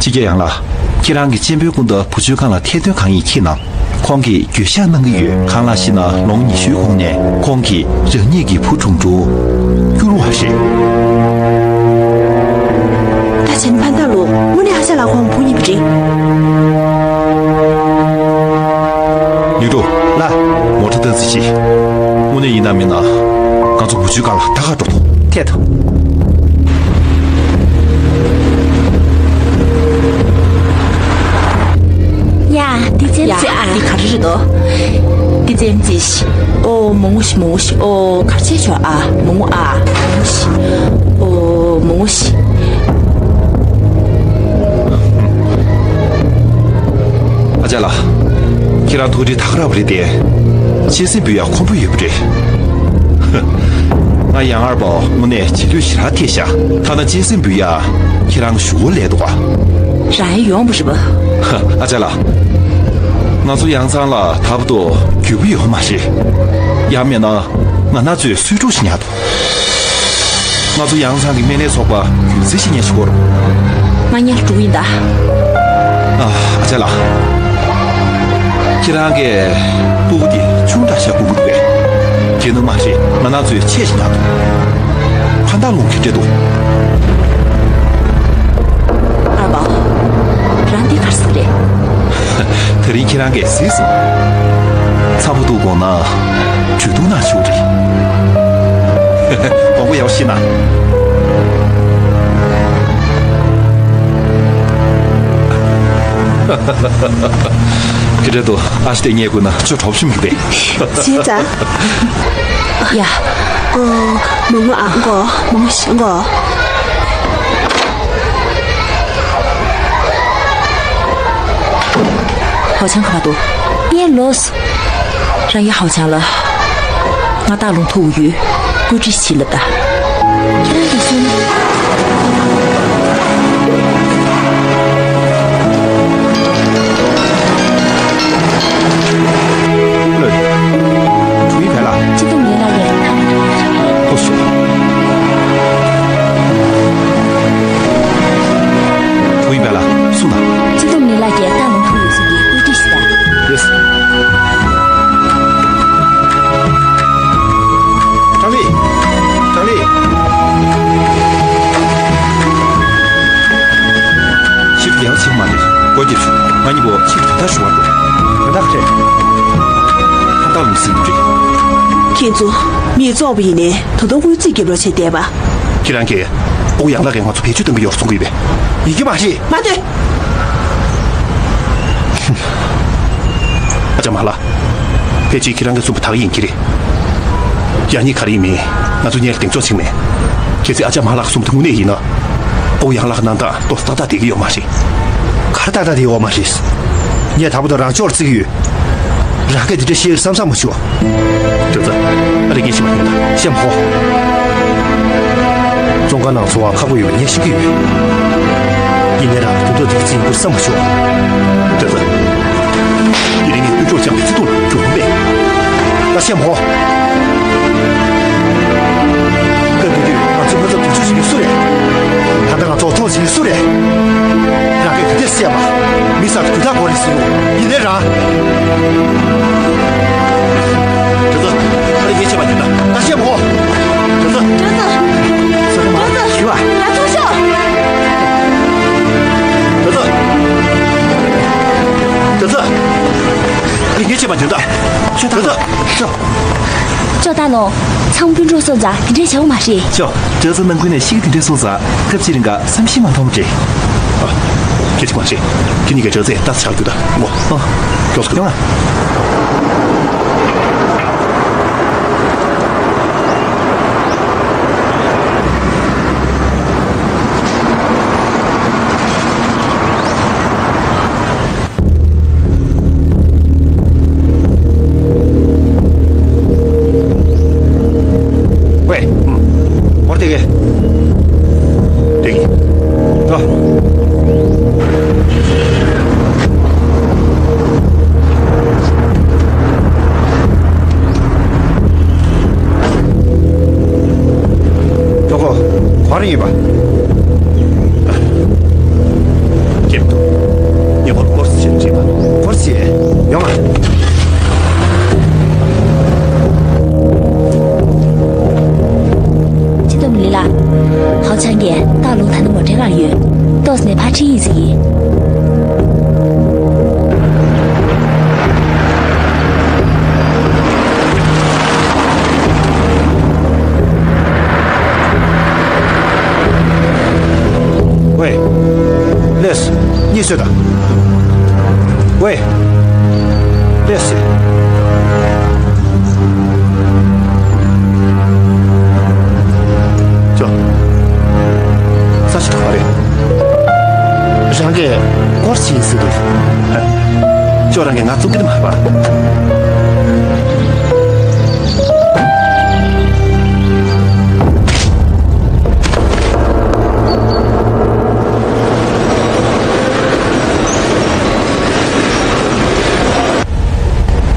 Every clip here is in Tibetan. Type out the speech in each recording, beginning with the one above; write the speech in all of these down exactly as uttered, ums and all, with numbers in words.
ཕྱི་རྒྱལ་ཡང་ལ། ཁྱེད་རང་གི་གཅེན་པོའི་སྐུ་ཟླ་བུ་ཆུ་སྒང་ལ་ཐད་གཏོང་གང་ཡིན་ཁྱེད་ན། ཁོང་གིས་འགྱོད་བཤགས་གནང་གི་ཡོད། གང་ལགས་ཤེ་ན་ལོ་ངོ་ཉི་ཤུའི་གོང་ནས་ཁོང་གིས་རང་ཉིད་ཀྱི་བུ་ཁྲུང་ཁྲུང་བསྐྱུར་བ་རེད། ད་བྱས་ན་ཕན་ཐོགས་ལོ་དངོས་གནས་ཨ་ཅག་ལགས་ཁོང་བུ་ཡིན་པ་རེད། ལུས་གྲུབ་ལ། མོ་ཊ་ཏོག་ཙམ་ཞིག་དངོས་གནས་ཡིན་ན་མིན་ན། ང་ཚོ་བུ་ཆུ་སྒང་ལ་ད་ག་འགྲོ་ཐུབ། ཐད་ཐུབ། ཡ། འདི་ཙེམ་ཙེ་ཨ། འདི་ག་རེ་རེད་དོ། འདི་ཙེམ་ཙེ་ཤི། ཨོ་མོ་ངུ་ཤི་མོ་ངུ་ཤི། ཨོ་གར་ཆེ་ཤོ་ཨ་མོ་ངུ་ཨ་མོ་ངུ་ཤི། ཨོ་མོ་ངུ་ཤི། ཨ་ཅག་ལགས། ཁྱེད་རང་ཐུགས་རྗེ་ད་ག་རང་བ་རེད་དེ། གཅེས་སེམས་འབུལ་ཡག་ཁོམ་པོ་ཡོད་པ་རེད། ང་ཡང་ཨར་པ་དངོས་གནས་བྱེད་ལུས་ཞེ་དྲག་ཐེབས་ཤག་ཐ་ན་གཅེས་སེམས་འབུལ་ཡག་ཁྱེད་རང་ཞུ་སྒོ་ལས་འདུག་ག་རང་ཡང་ཡོང་བ་རེད་པ། ཨ་ཅག་ལགས། ང་ཚོ་ཡང་ཚང་ལ་ད་བར་དུ་རྒྱུས་པ་ཡོད་མ་རེད། ཡང་མིན་ན་ང་རང་ཚོས་སུས་ཀྲུག་ཞིག་ཉར་འདུག་ང་ཚོ་ཡང་ཚང་གི་སྨན་ལས་ཚོགས་པ་རྒྱུན་འཛིན་བྱེད་མཁན་ཞིག་གོ། ང་ཉལ་འགྲོ་གི་ཡིན་ད། ཨ། ཨ་ཅག་ལགས། ཁྱེད་རང་གིས་སྤུ་གུ་དེ་ཆུང་དྲགས་ཤག་སྤུ་གུ་འདུག་གས། དེ་ནི་མ་རེད། ང་རང་ཚོས་ཆེད་ཞིག་ཉར་འདུག་ཕན་ཐོགས་ལོང་གི་འདྲ་འདུག་ཨར་པ། རང་འདི་གར་སོང་རེད། དེ་རིང་ཁྱེད་རང་གིས་གཟིགས་སོང་། ཚ་པོ་འདུག་དགོངས་ན། གྲོས་བསྡུར་གནང་ཆོག་རེད། དགོངས་པ་ཡག་པོ་བཞེས་གནང་། དེ་འདྲ་འདུག་ཨ་ཤི་དེ་ཉལ་དགོས་ན་ཅོ་གྲོགས་ཤིག་མི་འདུག་པས། བྱས་ཙང་། ཡ། ཨོ། མོ་ངུ་ཨ་མགོ་མོ་ངུ་ཤི་མགོ་ཧའོ་ཆང་ག་པར་འདུག་ངས་ལོས། རང་ཡ་ཧའོ་ཆང་ལ། ང་སྟག་ལུང་ཐུག་ཡོད། བཀོད་སྒྲིག་བྱེད་ལབ་ད། ཁྱེད་རང་གིས་གསུངས། ལོས། གྲོ་ཡི་བལ་ལ། སྤྱི་བཏང་ལས་ལ་ཡོད། ཧོ་ཤོ། གྲོ་ཡི་བལ་ལ་གསུངས་ན། སྤྱི་བཏང་ལས་ལ་ཡོད། སྟག་ལུང་ཐུག་ཡོད་ཟེར་གྱི་བཀོད་སྒྲིག་ཞིག་ད། ཡེས། ཀྲང་ལི། ཀྲང་ལི། ཕྱིར་རྒྱལ་བ་ཆེན་པོ་མ་རེད། སྒོ་འགྱེད་ཤོག་ང་གཉིས་པོ་ཕྱིར་དོན་དག་ཞུ་བར་འགྲོ། དོན་དག་ག་རེ། ཁ་བརྡ་ལུང་ཟིན་རེད། ཁྱེད་ཚོ་མི་བཙོག་པ་ཡིན་ནའི་ད་དུང་དངུལ་རྩིས་རྒྱབ་རོགས་བྱས་བསྡད་པ། ཁྱེད་རང་གིས་ཨོ་ཡང་ལགས་ཀྱིས་ང་ཚོ་བེད་སྤྱོད་གཏོང་གི་ཡོད་རེད་གསུང་གི་ཡོད་པས། ཡིན་གྱི་མ་རེད། མ་ལྟོས། ཨ་ཅག་མ་ལགས། ཕལ་ཆེར་ཁྱེད་རང་གིས་གསུངས་པ་ད་ག་ཡིན་གྱི་རེད། ཡག་ཉེས་ག་རེ་ཡིན་མིན་ང་ཚོ་གཉིས་ལ་གདེང་ཚོད་ཅིག་མེད། གལ་སྲིད་ཨ་ཅག་མ་ལགས་གསུངས་པ་དེ་དངོས་གནས་ཡིན་ན། ཨོ་ཡང་ལགས་གནང་སྟངས་ཏོག་ཙམ་ཏག་ཏག་བསྡད་ཀྱི་ཡོད་མ་རེད། ག་རེ་ཏག་ཏག་བསྡད་ཡོད་མ་རེད། ངས་དང་པོ་དང་རང་ཕྱོགས་ལ་བརྩི་གི་ཡོད། རང་གིས་འདི་འདྲ་བཤད་བསམ་བསམ་མ་བྱུང་། བདུད་རྩི། ཨ་རི་རྒན་ཞིག་མ་ཡིན་ད་བཤད་མ་ཧོ། བཙོན་ཁང་ནང་འཚོ་བ་ཁག་པོ་ཡོད་པ་ངས་ཤེས་ཀྱི་ཡོད། ཡིན་ནའི་རང་དོན་དག་དེ་རྩིས་ཡིན་པར་བསམ་མ་བྱུང་། བདུད་རྩི། དེ་རིང་ངས་དཀོན་མཆོག་བཅངས་པའི་བརྩེ་དུང་ལ་རྒྱུ་མེད། ད་བཤད་མ་ཧོ། སྐབས་དེ་དུས་ང་ཚོའི་མ་རྩ་དུས་ཚོད་ཞིག་གི་སུ་རེད། ད་ལྟ་ང་ཚོ་ཚོགས་ཞིག་གི་སུ་རེད། རང་གིས་ག་འདྲས་བཤད་པ། མི་སར་དུས་ཐག་གོ་རེད་ཟེར་ཡོད། ཡིན་ནའི་རང་། བདུད་རྩི། ཨ་རི་རྒན་ཞིག་མ་ཡིན་ད་ད་བཤད་མ་ཧོ། བདུད་རྩི། བདུད་རྩི། བདུད་རྩི། ཞུ་བ། ང་ཚོ་ཤོག་བདུད་རྩི། བདུད་རྩི། ཨ་རི་རྒན་ཞིག་མ་ཡིན་ད། བདུད་རྩི། ཅོ་ཏ་ལོ། ཚང་མ་སྤུན་གྲོགས་སོང་ཙང་དེ་འདྲའི་བྱ་བ་མ་རེད། ཅོ། བདུད་རྩི་ནང་ཁུལ་ནས་ཤི་གི་དེ་འདྲའི་སོང་ཙང་སྐབས་ཅིག་རིང་ག་བསམ་ཤེས་མ་མཐོང་བ་རེད། ཨ། ཁྱེད་ཅིག་མ་རེད། ཁྱེད་གཉིས་ཀས་བདུད་རྩི་ལྟ་ཚར་རྒྱུ་ད་ངོ་། ཨ། མགྱོགས་སུ་ཡོང་ཨ། ཝེ། འོར་དེ་གེ། དེ་གེ། ཨ། ཏོག་ནས་ཕར་ཁྲིད་ཡིན་ཟིག་ཡིན། ཝེ། ལེས། གཉིད་སད་དང་། ཝེ། ལེས། ཅོ། ས་ཆ་ག་རེད། རང་གིས་སྐོར་ཕྱིན་ཟེར་འདུག་ཅོ། རང་གིས་ང་བཙུགས་ཀྱི་མ་རེད་པ།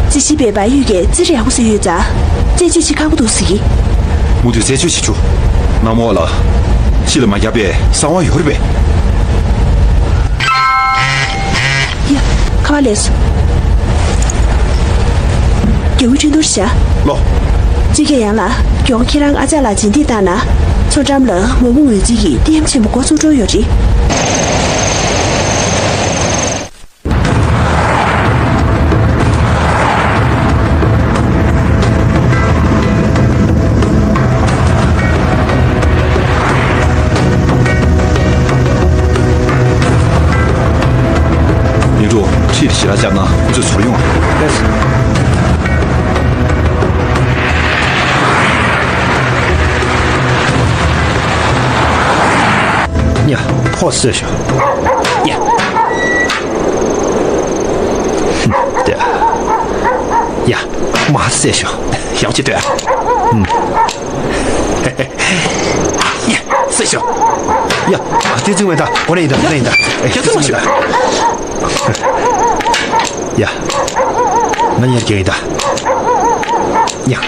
རྩེད་ཆས་པའི་བལ་ཡུལ་གྱི་རྩེད་རིགས་ཡག་པོ་བཟོས་ཡོད་ཙང་། རྩེད་ཆས་ཁག་པོ་འདུག་ཟེར་གི། མུ་མཐུད་རྩད་གཅོད་བྱེད་ཆོག་ནམ་འོག་ལ་ཕྱི་ལ་མ་བརྒྱབ་པའི་གསང་བ་ཡོད་རེད་པས། ཡ། ཁ་པར་སླེབས་སོང་། རྒྱལ་བོ་ཁྲིན་ཏུར་ཤ། ལོ། ཅི་གེ་ཡང་ལ། མགྱོགས་ཁྱེད་རང་ཨ་ཅག་ལ་རྗེས་འདེད་བཏང་ན། མཚོ་འགྲམ་ལ་མོག་མོག་ངོས་འཛིན་གྱི་ཏི་ཨེམ་ཆེན་པོ་འགོ་ཚུགས་འགྲོ་ཡོད་རེད། ཡིན་འགྲོ། ཁྲིད་ཞི་ལ་བཅར་ན་ཁོ་ཚོས་ཚོར་ཡོང་ཨ། ལགས་སོ། ཡ། ཕོ་བསད་ཤོག་ཡ། ཡ། མ་བསད་ཤོག་ཡག་ཅིག་ལྟོས་ཨ། ཡ། བསད་ཤོག་ཡ། དེ་ཚིག་མེད་ད། འོ་ན་ཡིན་ད། འོ་ན་ཡིན་ད། ཨེ། ཡ། ཚིག་མ་ཤོག་ཡ། ང་གཉེར་རྒྱག་ཡིན་ད། ཡ།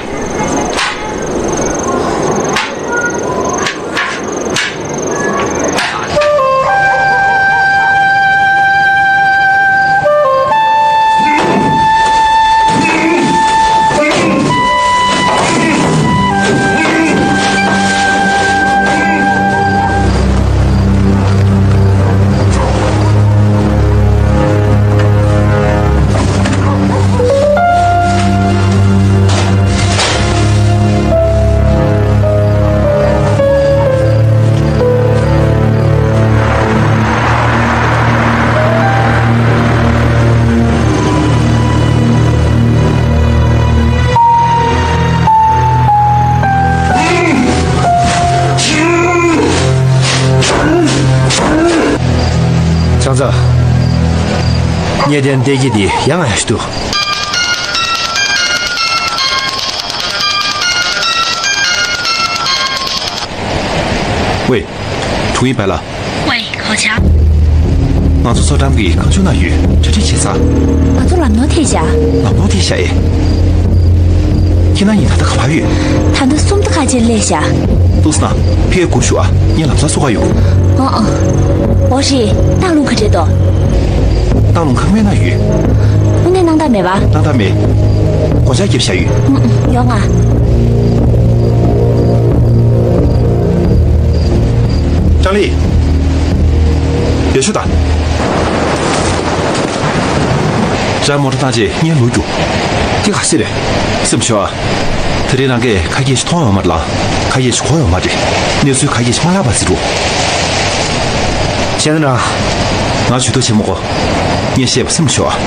ཅང་ཙང་། ངས་དེ་འདས་ཀྱི་དེ་ཡང་ང་ཡང་ཞུ། ཝེ། དྲུང་ཡིག་བལ་ལ། ཝེ། གོ་ཆ། ང་ཚོ་མཚོ་འགྲམ་གྱི་ཁང་ཆུང་ནང་ཡོད། གྲ་སྒྲིག་བྱས་ཚར། ང་ཚོ་ལམ་ནོར་ཐེབས་བཞག་ལམ་ནོར་ཐེབས་བཞག་ཨེ། ཁྱེད་རང་གཉིས་ད་ལྟ་ག་པར་ཡོད། ད་ལྟ་སུམ་མདའ་ཁ་ཆེར་སླེབས་བཞག་ཏུས་ན། ཕ་གིར་སྒུག་ཤོག་ཨ། ངས་ལམ་སང་བཙུགས་ག་ཡོང་། ཨང་ཨང་། འོ་རེད། སྟག་ལུང་ག་འདྲས་འདུག་སྟག་ལུང་ཁང་པའི་ནང་ཡོད། དངོས་གནས་སྣང་དག་མེད་པ། སྣང་དག་མེད། སྒོ་ལྕགས་བརྒྱབ་བཞག་ཡོད། ཨང་ཨང་། ཡོང་ང་། ཀྲང་ལི། ཡར་ཤོག་དང་། རང་མོ་ཊ་བཏང་རྗེས་ངས་ལོག་རྒྱུག་དེ་ག་ཟེ་རེད། སེམས་ཤོག་ཨ། དེ་རིང་རང་གིས་ཁ་སྐད་ཞིག་མཐོང་ཡོད་མ་རེད་ལ། ཁ་སྐད་ཞིག་གོ་ཡོད་མ་རེད། གནས་ཚུལ་ག་གེ་ཞིག་མ་ལྷག་པ་ཟེར་རོ། བྱས་ན་རང་། ང་ཇུས་གཏོགས་བྱེད་མི་དགོས། ངས་བཤད་པ་སེམས་ཤོག་ཨ།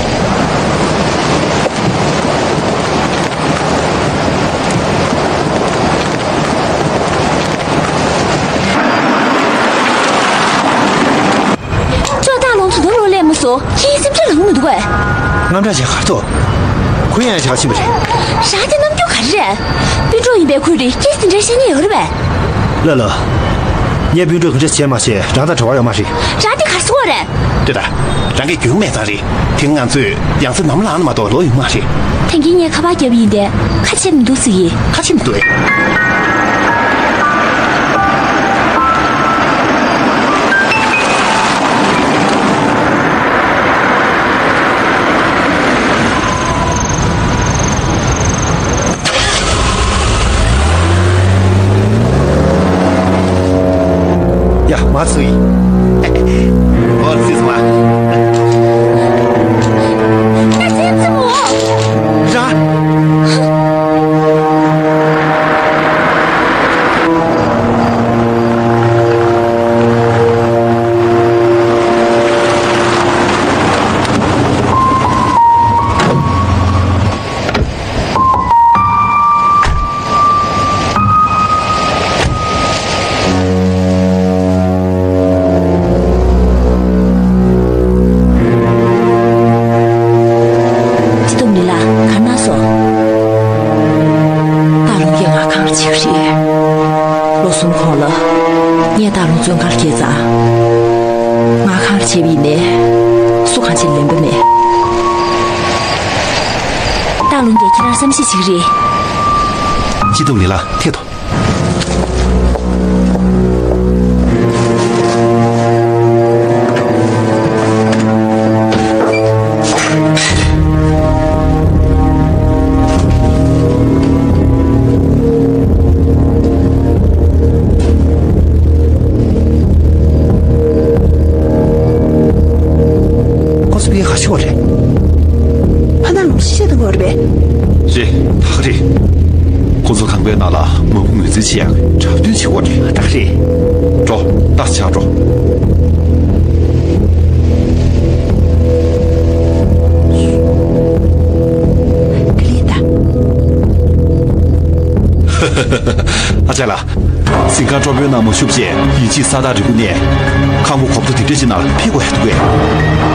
ཅོག་སྟག་ལུང་དུ་འདུག་ལོ་ལེ་མོ་སོ། ཁྱེད་སེམས་ཁྲལ་ལངས་མི་འདུག་གས། དངངས་སྐྲག་བྱས་གར་ཐོག་ཁོ་ཡང་བྱ་ཕྱིན་པ་རེད། རང་དེ་རྣམ་འགྱུར་ག་རེ་རེད། སྤུན་གྲོགས་ཡིན་པའི་ཁུལ་དུ་སྐད་དེ་འདྲའི་བཤད་ཉེན་ཡོད་རེད་པས། ལ་ལ། ངས་སྤུན་གྲོགས་ག་འདྲ་བྱས་མ་བྱས་རང་དང་འབྲེལ་བ་ཡོད་མ་རེད། རང་དེ་ག་རེ་ཟེར་གྱི་ཡོད་རེད། ལྟོས་དང་། རང་གི་རྒྱུས་མེད་ཙང་རེད། དེ་ང་ཚོས་ཡང་སེ་ནམ་ལངས་ན་མ་གཏོགས་ལོག་ཡོང་མ་རེད། ཐེངས་འདིར་ངས་ཁ་པར་བརྒྱབ་ཡིན་ཏེ། ཁ་ཕྱེ་མི་འདུག་ཟེར་གྱི། ཁ་ཕྱེ་མི་འདུག་ཨེ། ཡ། མ་ཚུགས་ཡིན། བྱས་པ་ཡིན་ནའི། སུ་གང་བྱེད་ལན་པ་མེད། སྟག་ལུང་གིས་ཁྱེད་རང་བསམ་ཤེས་བྱེད་ཀྱི་རེད། སྤྱི་སྡོམ་ལས་ལ་ཐད་དོ། ཁོ་ཚོ་དཔེ་ག་ཤོག་རེད། ཕ་ནང་ལུང་ཤེས་དང་གོ་རེད་པས། རེད། ད་ག་རེད། ཁོ་ཚོ་ཁང་པའི་ནང་ལ་མང་པོ་ངོས་འཛིན་བྱེད་ཡག་འཁྲབ་སྟོན་བྱེད་གོ་རེད། ད་ག་རེད། འགྲོ། ཏག་ཆགས་འགྲོ། ག་ལེ་ད། ཨ་ཅག་ལགས། གཟིམ་ཁང་སྤྲོ་པོའི་ནང་མ་བཞུགས་བྱས་ཡིན་གཅིག་ས་ཐག་རིང་པོ་ནས་ཁང་པ་གོབ་ཏོ་དེ་འདྲ་ཞིག་ནང་ལ་ཕེབས་དགོས་ཡ་འདུག་གས།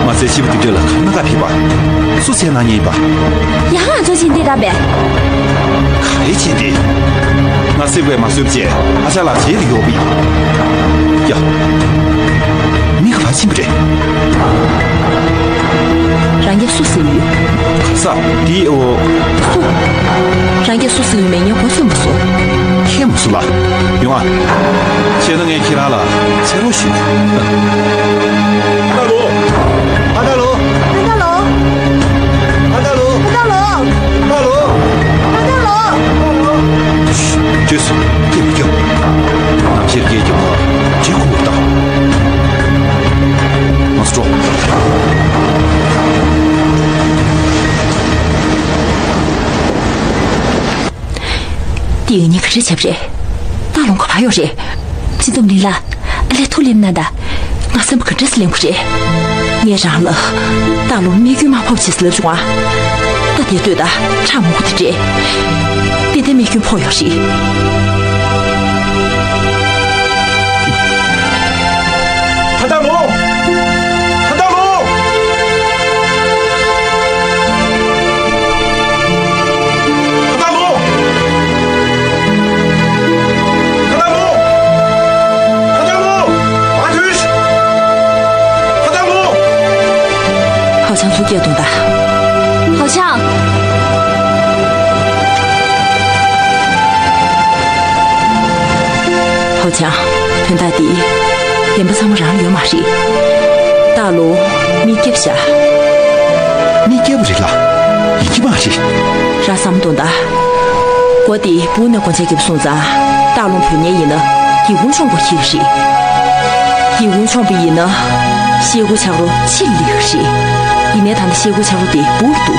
མ་ཚད་སྐྱིད་པོ་དེ་འདྲ་ལ་གང་ན་ག་ཕེབས་པ། སུ་བྱས་གནང་མཁན་ཡིན་པ། ཡང་ང་ཚོ་བྱེད་འདི་ར་བས། ག་རེ་བྱེད་འདི། ང་སེམས་པས་མ་བཟོད་བྱས་ཨ་ཅག་ལགས་བྱེད་དུ་ཡོད་པ་ཡིན། ཡ། མི་ག་པར་ཕྱིན་པ་རེད། རང་རྒྱལ་སུ་ཟེར་ཡོད། ག་ས་འདི་ཨོ། སུ། རང་རྒྱལ་སུ་ཟེར་ཡོད་མེད་ངས་གོ་ཚོད་མ་སོང་། ཁྱེད་མ་སུ་ལ། ཡོང་ཨ། བྱས་ན་ངས་ཁྱེད་རང་ལ་ཕྱག་རོགས་ཞུ། ཨ་ད་ལོ། ཨ་ད་ལོ། ཨ་ད་ལོ། ཨ་ད་ལོ། ཨ་ད་ལོ། ཨ་ད་ལོ། ཨ་ད་ལོ། ཨ་ད་ལོ། ཅོས། སྐད་མི་རྒྱབ། ནམ་ཞིག་སྐད་རྒྱབ་ན་ཇི་ཁུ་མུར་བཏང་། ང་ཚོ་འགྲོ། འདི་ཡིན་ནི་ག་རེ་བྱས་པ་རེད། སྟག་ལུང་ག་པར་ཡོད་རེད། སྤྱི་སྡོམ་ལི་ལ། ཨ་ལས་ཐུགས་ལེན་གནང་དང་། ང་བསམ་པ་ག་འདྲ་སེ་ལེན་དགོས་རེད། ངས་རང་ལ། སྟག་ལུང་རྨས་སྐྱོན་མ་ཕོག་བྱས་ཟེར་ལབ་བྱུང་ཨ། ད་དེ་ལྟོས་དང་ཁྲག་མང་པོ་དེ་སྤྲད། ཏན་ཏན་རྨས་སྐྱོན་ཕོག་ཡོད་རེད། ད་ལྟ་ལོ། ད་ལྟ་ལོ། ད་ལྟ་ལོ། ད་ལྟ་ལོ། ད་ལྟ་ལོ། མ་ཐུལ། ད་ལྟ་ལོ། ཧའོ་ཆང་ཚུར་སྐྱེལ་གཏོང་དང་། ཧའོ་ཆང་། ཧའོ་ཆང་། དོན་དག་འདི། བདེན་པ་ཚང་མ་རང་ལ་ཡོད་མ་རེད། སྟག་ལུང་། མི་སྐྱབས་བཞག་མི་སྐྱབས་རེད་ལ། ཡིན་གྱི་མ་རེད། རང་བསམ་བློ་གཏོང་དང་། མགོ་དེ་སྦུག་ནས་གོན་ཆས་རྒྱབ་སོང་ཙང་། སྟག་ལུང་བུད་ཉལ་ཡིན་ན། སྒེའུ་ཁུང་མཆོངས་པ་ཁྱེར་གི་རེད། སྒེའུ་ཁུང་མཆོངས་པ་ཡིན་ན། ཤེལ་སྒོ་ཆག་རོ་ཕྱིར་སླེབས་ཀྱི་རེད། ཡིན་ནའི་ད་ལྟ་ཤེལ་སྒོ་ཆག་རོ་དེ་སྦུག་ཏུ།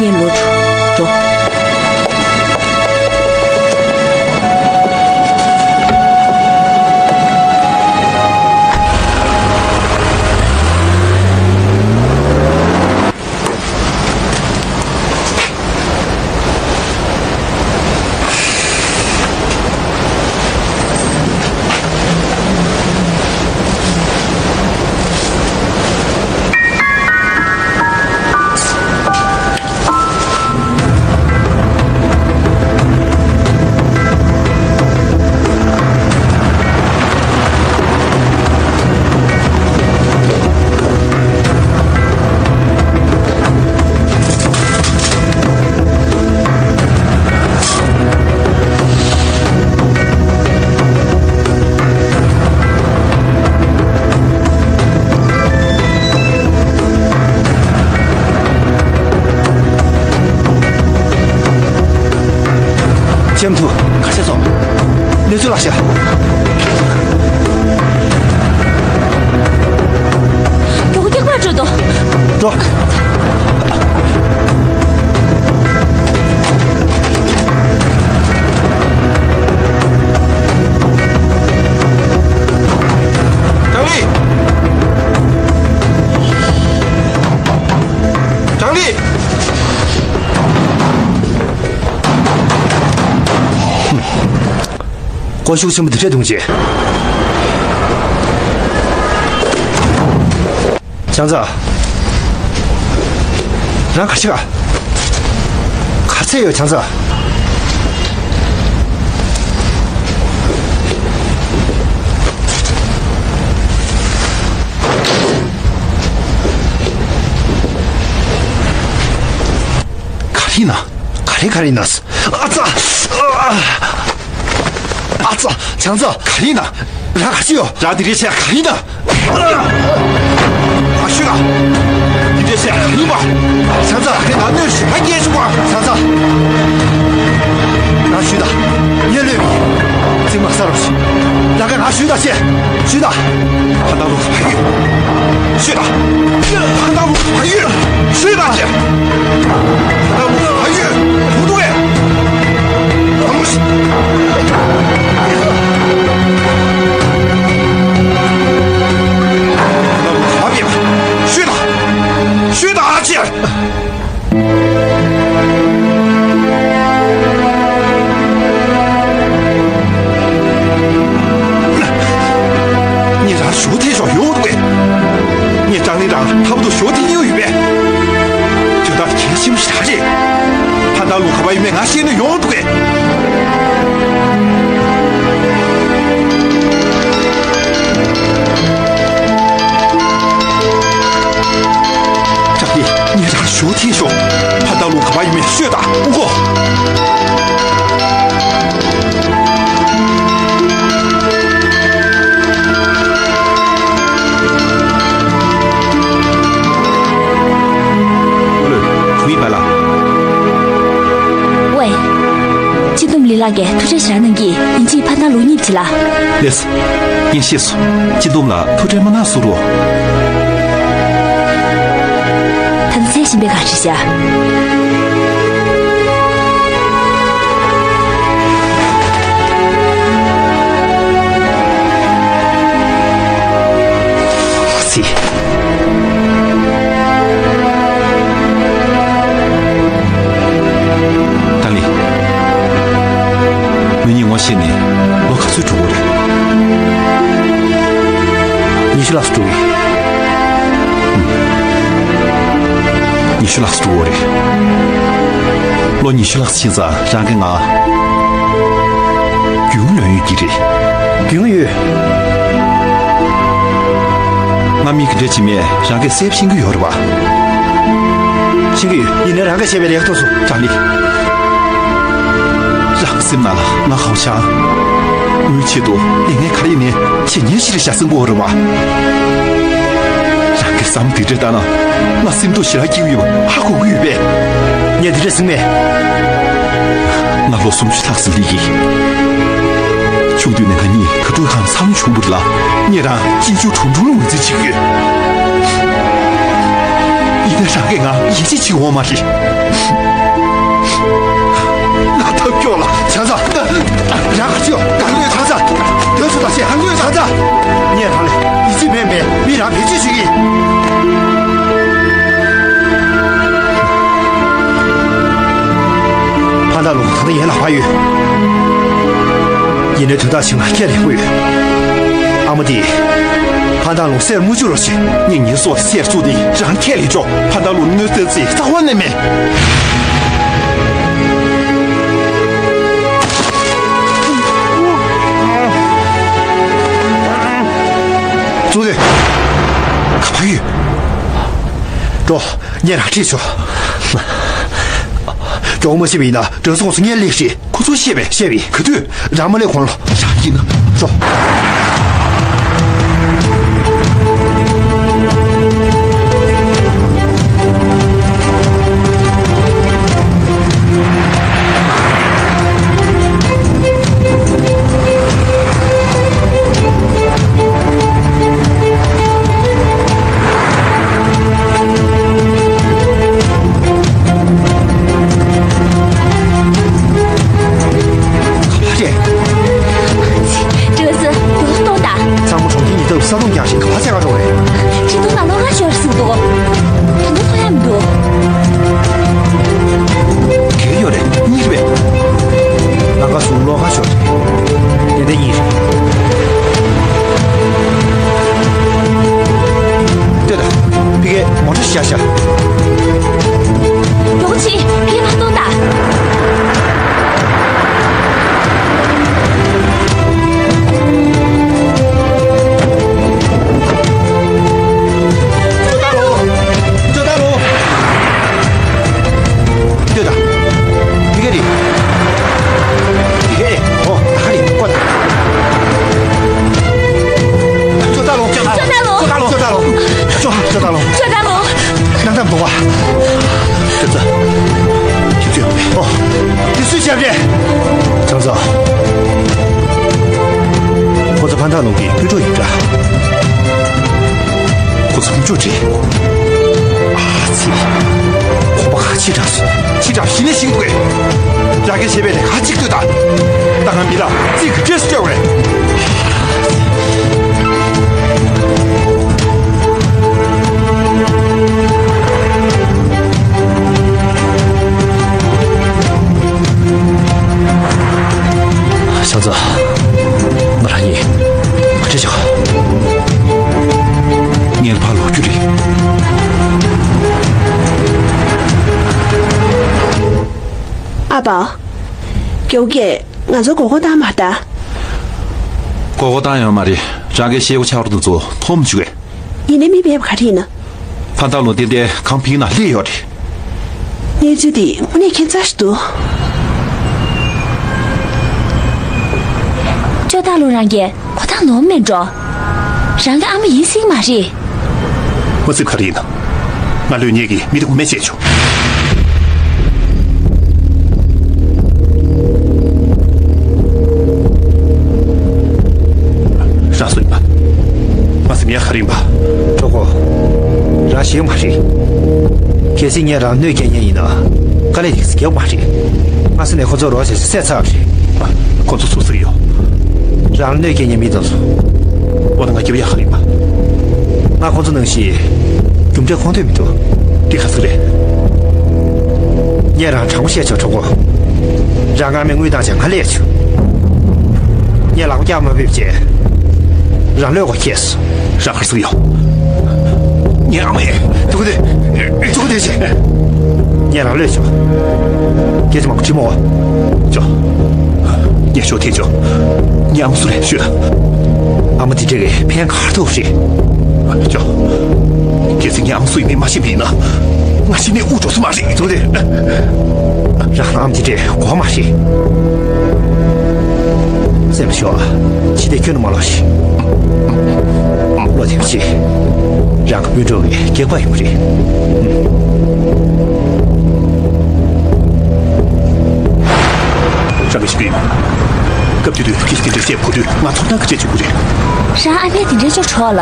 ངས་ལོག་འགྲོ། ལྕམ་ཐུ། ཁ་ཤས་སོང་། གནས་ཚུལ་ལགས་ཤག་མགྱོགས་པོ་སྐྱེལ་མ་སྤྲོད་དོ། འགྲོ། ཀྲང་ལི། ཀྲང་ལི། ཀོ་ཤུགས་ཆེན་པོ་འདི་འདྲས་གཏོང་བྱེད། བྱང་ཚ། རང་ག་ཤི་ག་ག་ཚད་ཡོད་བྱང་ཚ། ཡིན་ན། ག་རེ་ག་རེ་ཡིན་ན། ཨ་ཙ། ཨ་ཙ། བྱང་ཙ། ག་རེ་ཡིན་ན། རང་ག་ཅི་ཡོད། རང་འདི་རེད་བྱས་ག་རེ་ཡིན་ན། ཨ་ཤོད་ད། འདི་འདྲས་བྱས་ག་རེ་ཡིན་པ། བྱང་ཙ། ངས་ང་གནོད་ཞེ་དྲག་སྐྱེལ་བྱུང་བ། བྱང་ཙ། རང་ཤོད་ད། ངས་གནོད་མིན། རྩིག་མ་ཟ་རོགས་བྱེད། ད་ག་ང་ཤོད་ད་བྱས། ཤོད་ད། ཕ་ད་ལུ་ཕ་ཡུལ། ཤོད་ད། ཕ་ད་ལུ་ཕ་ཡུལ། ཤོད་ད་བྱས། ཕ་ད་ལུ་ཕ་ཡུལ། ཐུག་ཐུག་ཨེ། ཨ་མོ་ཤི། ཤོད་ད། ཤོད་ད་ཨ་ཅེ། ངས་རང་ཞུ་ཐེ་ཞོག་ཡོང་འདུག་གས། ངས་ཀྲང་ལི་རང་ལྟ་བུ་དུ་ཞུ་ཐེ་ཉེའུ་ཡོད་པས། དོན་དག་གལ་ཆེན་པོ་ཞིག་རང་རེད། ཕ་ད་ལུ་ག་པ་ཡིན་མེད་ང་ཤེས་ནས་ཡོང་འདུག་གས། ཀྲང་ལི། ངས་རང་ཞུ་ཐེ་ཞོག་ཕ་ད་ལུ་ག་པ་ཡིན་མེད་ཤོད་ད་ཨུ་གོ། ཨུ་ལོས། བུ་ཡིན་པ་ལ། ཝེ། སྤྱི་བསྡོམས་ལི་ལགས་ཀྱིས་ཐུགས་ཁྲལ་ཞེ་དྲག་གནང་གིས་ཡིན་གཅིག་ཕ་ད་ལུ་གཉིས་བྱེད་ལ། ལེས། ངས་ཤེས་སོང་། སྤྱི་བསྡོམས་ལ་ཐུགས་ཁྲལ་མ་གནང་ཟུར་རོ། ད་ལྟ་ཚེ་ཞིམ་པའི་གང་ཞིག་བྱ། སི། ཏཱ་ལི། ངེད་གཉིས་ངོ་ཤེས་ནས་ལོ་ག་ཚོད་འགྲོ་གི་རེད། ཉི་ཤུ་ལྷག་ཙམ་འགྲོ་གི། ཉི་ཤུ་ལྷག་ཙམ་འགྲོ་གི་རེད། ལོ་ཉི་ཤུ་ལྷག་ཙམ་ཕྱིན་ཙང་རང་གིས་ང་རྒྱུས་ལོན་ཡོད་ཀྱི་རེད། རྒྱུས་ཡོད། ང་མི་ག་འདྲ་ཅིག་མེད་རང་གིས་གསལ་པོ་ཤེས་ཀྱི་ཡོད་རེད་པ། ཤེས་ཀྱི་ཡོད། ཡིན་ནའི་རང་གིས་བཤད་པའི་ལས་ཀ་ཐུབ་སོང་། ཀྲང་ལི། རང་སེམས་ནང་ལ་ང་ཧའོ་ཆང་། འུའི་ཆེད་དུ་ལས་ངན་ག་རེ་ནས་བྱེད་ཉེན་ཞིག་རེད་བཞག་སེམས་པོ་རེད་པ། རང་གིས་བསམ་འདི་འདྲ་ལྟ་ན་ང་སེམས་སྡུག་ཞེ་དྲག་སྐྱེ་གི་ཡོད་པ་ཧ་གོ་གི་ཡོད་པས། ངས་འདི་འདྲ་ཟེར་མེད། ང་ལོ་སུམ་ཅུ་ལྷག་ཙམ་སླེབས་ཀྱི། ཆུང་དུས་ནས་ང་གཉིས་ག་དུས་གང་འཚམས་བྱུང་བ་རེད་ལ། ངས་རང་གཅེན་གཅུང་དྲུང་དྲུང་ལ་ངོས་འཛིན་བྱེད་ཀྱི་ཡོད། ཡིན་ནའི་རང་གིས་ང་ཡིད་ཆེས་བྱེད་འོང་མ་རེད། ང་ཐབས་སྐྱོ་ལ། བྱ་ཚ། རང་ག་ཅི་ཡོད་གང་ཡོད་བྱ་ཚ། དོན་སུ་དང་ཆེ་གང་ཡོད་བྱ་ཚ། ངས་རང་ལ་ཡིད་ཆེས་མེད་པས་མི་རང་བེད་སྤྱོད་བྱེད་ཀྱི། ཕ་ད་ལུ་ད་ལྟ་ཡན་ལག་ཕར་ཡོད། ཡིན་ནའི་དོན་དག་ཆེ་ང་ཁས་ལེན་དགོས་ཡོད། ཨ་མ་དེ། ཕ་ད་ལུ་གསེར་མུ་ཅུ་རོ་ཆེ། ངས་ངའི་སྲོག་གསེར་བཙུགས་ཏེ་རང་ཁས་ལེན་ཆོག་ཕ་ད་ལུ་གནོད་འཚེ་རྩིས་རྩ་བ་ནས་མེད། བཙུགས་ཏེ། ག་པར་ཡོད། འགྲོ། ངས་རང་ཁྲིད་ཆོག་གྲོགས་མ་ཤེས་པ་ཡིན་ན་གྲོས་ཚོགས་སུ་ངས་སླེབས་ཤིག་ཁོ་ཚོས་ཤེས་པས། ཤེས་པས། ག་དུས། རང་མ་སླེབས་གོང་ལ། ཡག་ཡིན་ན། འགྲོ། ག་པར་རེད། ཅི། ཀྲི་ཀ་སི། རྡོ་སྟོང་དང་། ཚང་མ་གྲོང་ཁྱེར་ཉེ་འདབས་ས་དོང་རྒྱག་བཞིན་ག་པར་བྱེད་ག་འགྲོ་རེད། ཁྲི་སྟོང་ནང་ལོགས་ཀ་ཤོར་སོང་འདུག་ད་དུང་ཐོན་ཡག་མི་འདུག་ག་ཡོད་རེད། གཉིས་རེད་པས། ལམ་ཁ་བཟུང་ལོགས་ཀ་ཤོར་རེད། དེ་འདྲ་གཉིས་རེད། ལྟོས་དང་། ཕ་གིར་མོ་ཊ་ཞིག་བཞག་བཞག་མགྱོགས་པོ་བྱེད། ཕ་གིར་ཕར་གཏོང་དང་། ཕུད་འགྲོ་ཡིན་འདྲ། ཁོ་ཚོ་ཕུད་འགྲོ་རེད། ཨ་ཙི། ཁོ་པ་ཁ་ཕྱི་དྲགས་སོང་། ཕྱི་དྲགས་གཞི་ནས་ཤིང་དགོས། རང་གིས་བྱས་པའི་ལས་ཁ་གཅིག་ཏུ་དང་། ད་ང་མི་ལ་རྩིས་ཀྱི་སྤྲད་སུ་སྤྲད་བས། ཤང་ཚ། ང་རང་ཡིན། ཁ་ཁྲལ་བྱ། ངའི་ཕར་ལོག་རྒྱུ་རེད། ཨ་ཕ། རྒྱལ་བོ་ཀྱིས་ང་ཚོར་མགོ་སྐོར་བཏང་མ་རེད་ད། མགོ་སྐོར་བཏང་ཡོད་མ་རེད། རང་གི་ཤེལ་སྒོ་ཆག་རོ་དེ་ཚོ་མཐོང་མི་བཅུག་གས། ཡིན་ནའི་མི་ཕལ་པ་ག་རེ་ཡིན་ན། ཕ་ཐག་ལོ་ཏན་ཏན་གང་ཕིག་ན་སླེབས་ཡོད་རེད། གནས་ཚུལ་འདི་དངོས་གནས་ཁྱད་མཚར་ཞིག་འདུག་ཅོ་ཐག་ལོ་རང་གིས་གོ་ཐག་ནོར་མེད་འགྲོ། རང་གི་ཨ་མ་ཡིན་སྲིད་མ་རེད། མ་སྲིད་ག་རེ་ཡིན་ན། ང་ལོས་ཉེས་ཀྱི་མི་དེ་ངོ་མས་བྱས་ཆོག་རང་སུ་ཡིན་པ། ང་སེམས་ཡག་ག་རེ་ཡིན་པ། གྲོགས་པོ། རང་ཞེ་མ་རེད། གལ་སྲིད་ངས་རང་གནོད་སྐྱེལ་མཁན་ཡིན་ན། དཀའ་ལས་ཡག་ས་རྒྱག་མ་རེད། ང་སེམས་ནས་ཁོ་ཚོ་རོགས་བྱས་བསད་ཚར་བ་རེད། ཁོ་ཚོ་སུ་ཟིག་ཡོད། རང་གནོད་སྐྱེལ་མཁན་མི་དེ་ཚོ། འོ་ན་ང་སྐྱིད་པ་ཡག་ག་རེ་ཡིན་པ། ང་ཁོ་ཚོ་ནང་བཞིན་རྒྱུ་འབྲས་ཁོང་ཐོས་མི་འདུག་འདི་ག་ཟིག་རེད། ངས་རང་དྲང་པོ་བཤད་ཆོག་གྲོགས་པོ། རང་ང་མའི་དངུལ་བཏང་བྱས་ང་སླེབས་བྱུང་། ངས་ལག་པ་བཀྱག་མ་ཕེབས་བྱས། རང་ལོས་གོ་ཁེལ་སོང་། རང་གར་སོང་ཡོད། ངའི་ཨ་མ་ཡིན། དུ་གུ་དེ། དུ་གུ་དེ་བྱས། ངས་རང་ལོས་བྱུང་། སྐད་ཆ་མང་པོ་དྲིས་མོ། ཅོ། ངས་ཤོག་ཐེངས་ཅོ། ངའི་ཨ་མ་སུ་རེད་ཤོད་ད། ཨ་མ་དེ་འདྲས་ཀྱི་ཕན་ག་རེ་ཐོགས་རེད། ཅོ། གལ་སྲིད་ངའི་ཨ་མ་སུ་ཡིན་མིན་མ་ཤེས་པ་ཡིན་ན། ང་ཤི་ནས་དབུགས་འགྲོ་ས་མ་རེད། དུ་གུ་དེ། རང་ཨ་མ་དེ་འདྲས་གོ་མ་རེད། སེམས་ཤོག་ཕྱི་དེ་ཁྱོན་ནས་མ་ལོག་ཤིག་བློ་ཐེབས་ཤིག་རང་གི་སྤུན་གྲོགས་ཀྱི་སྐྱེས་པ་ཡོང་རེད། རང་གི་ཤི་བའི་སྐབས་དེ་དུས་ཁྱེད་ཀྱིས་དེ་འདྲ་བཤད་གོ་དུས་ང་ཐོབ་ཐང་གི་བྱེད་བཅུག་གི་རེད། རང་ཨ་ཕས་དེ་འདྲའི་ཅོ་གྲོགས་ལ།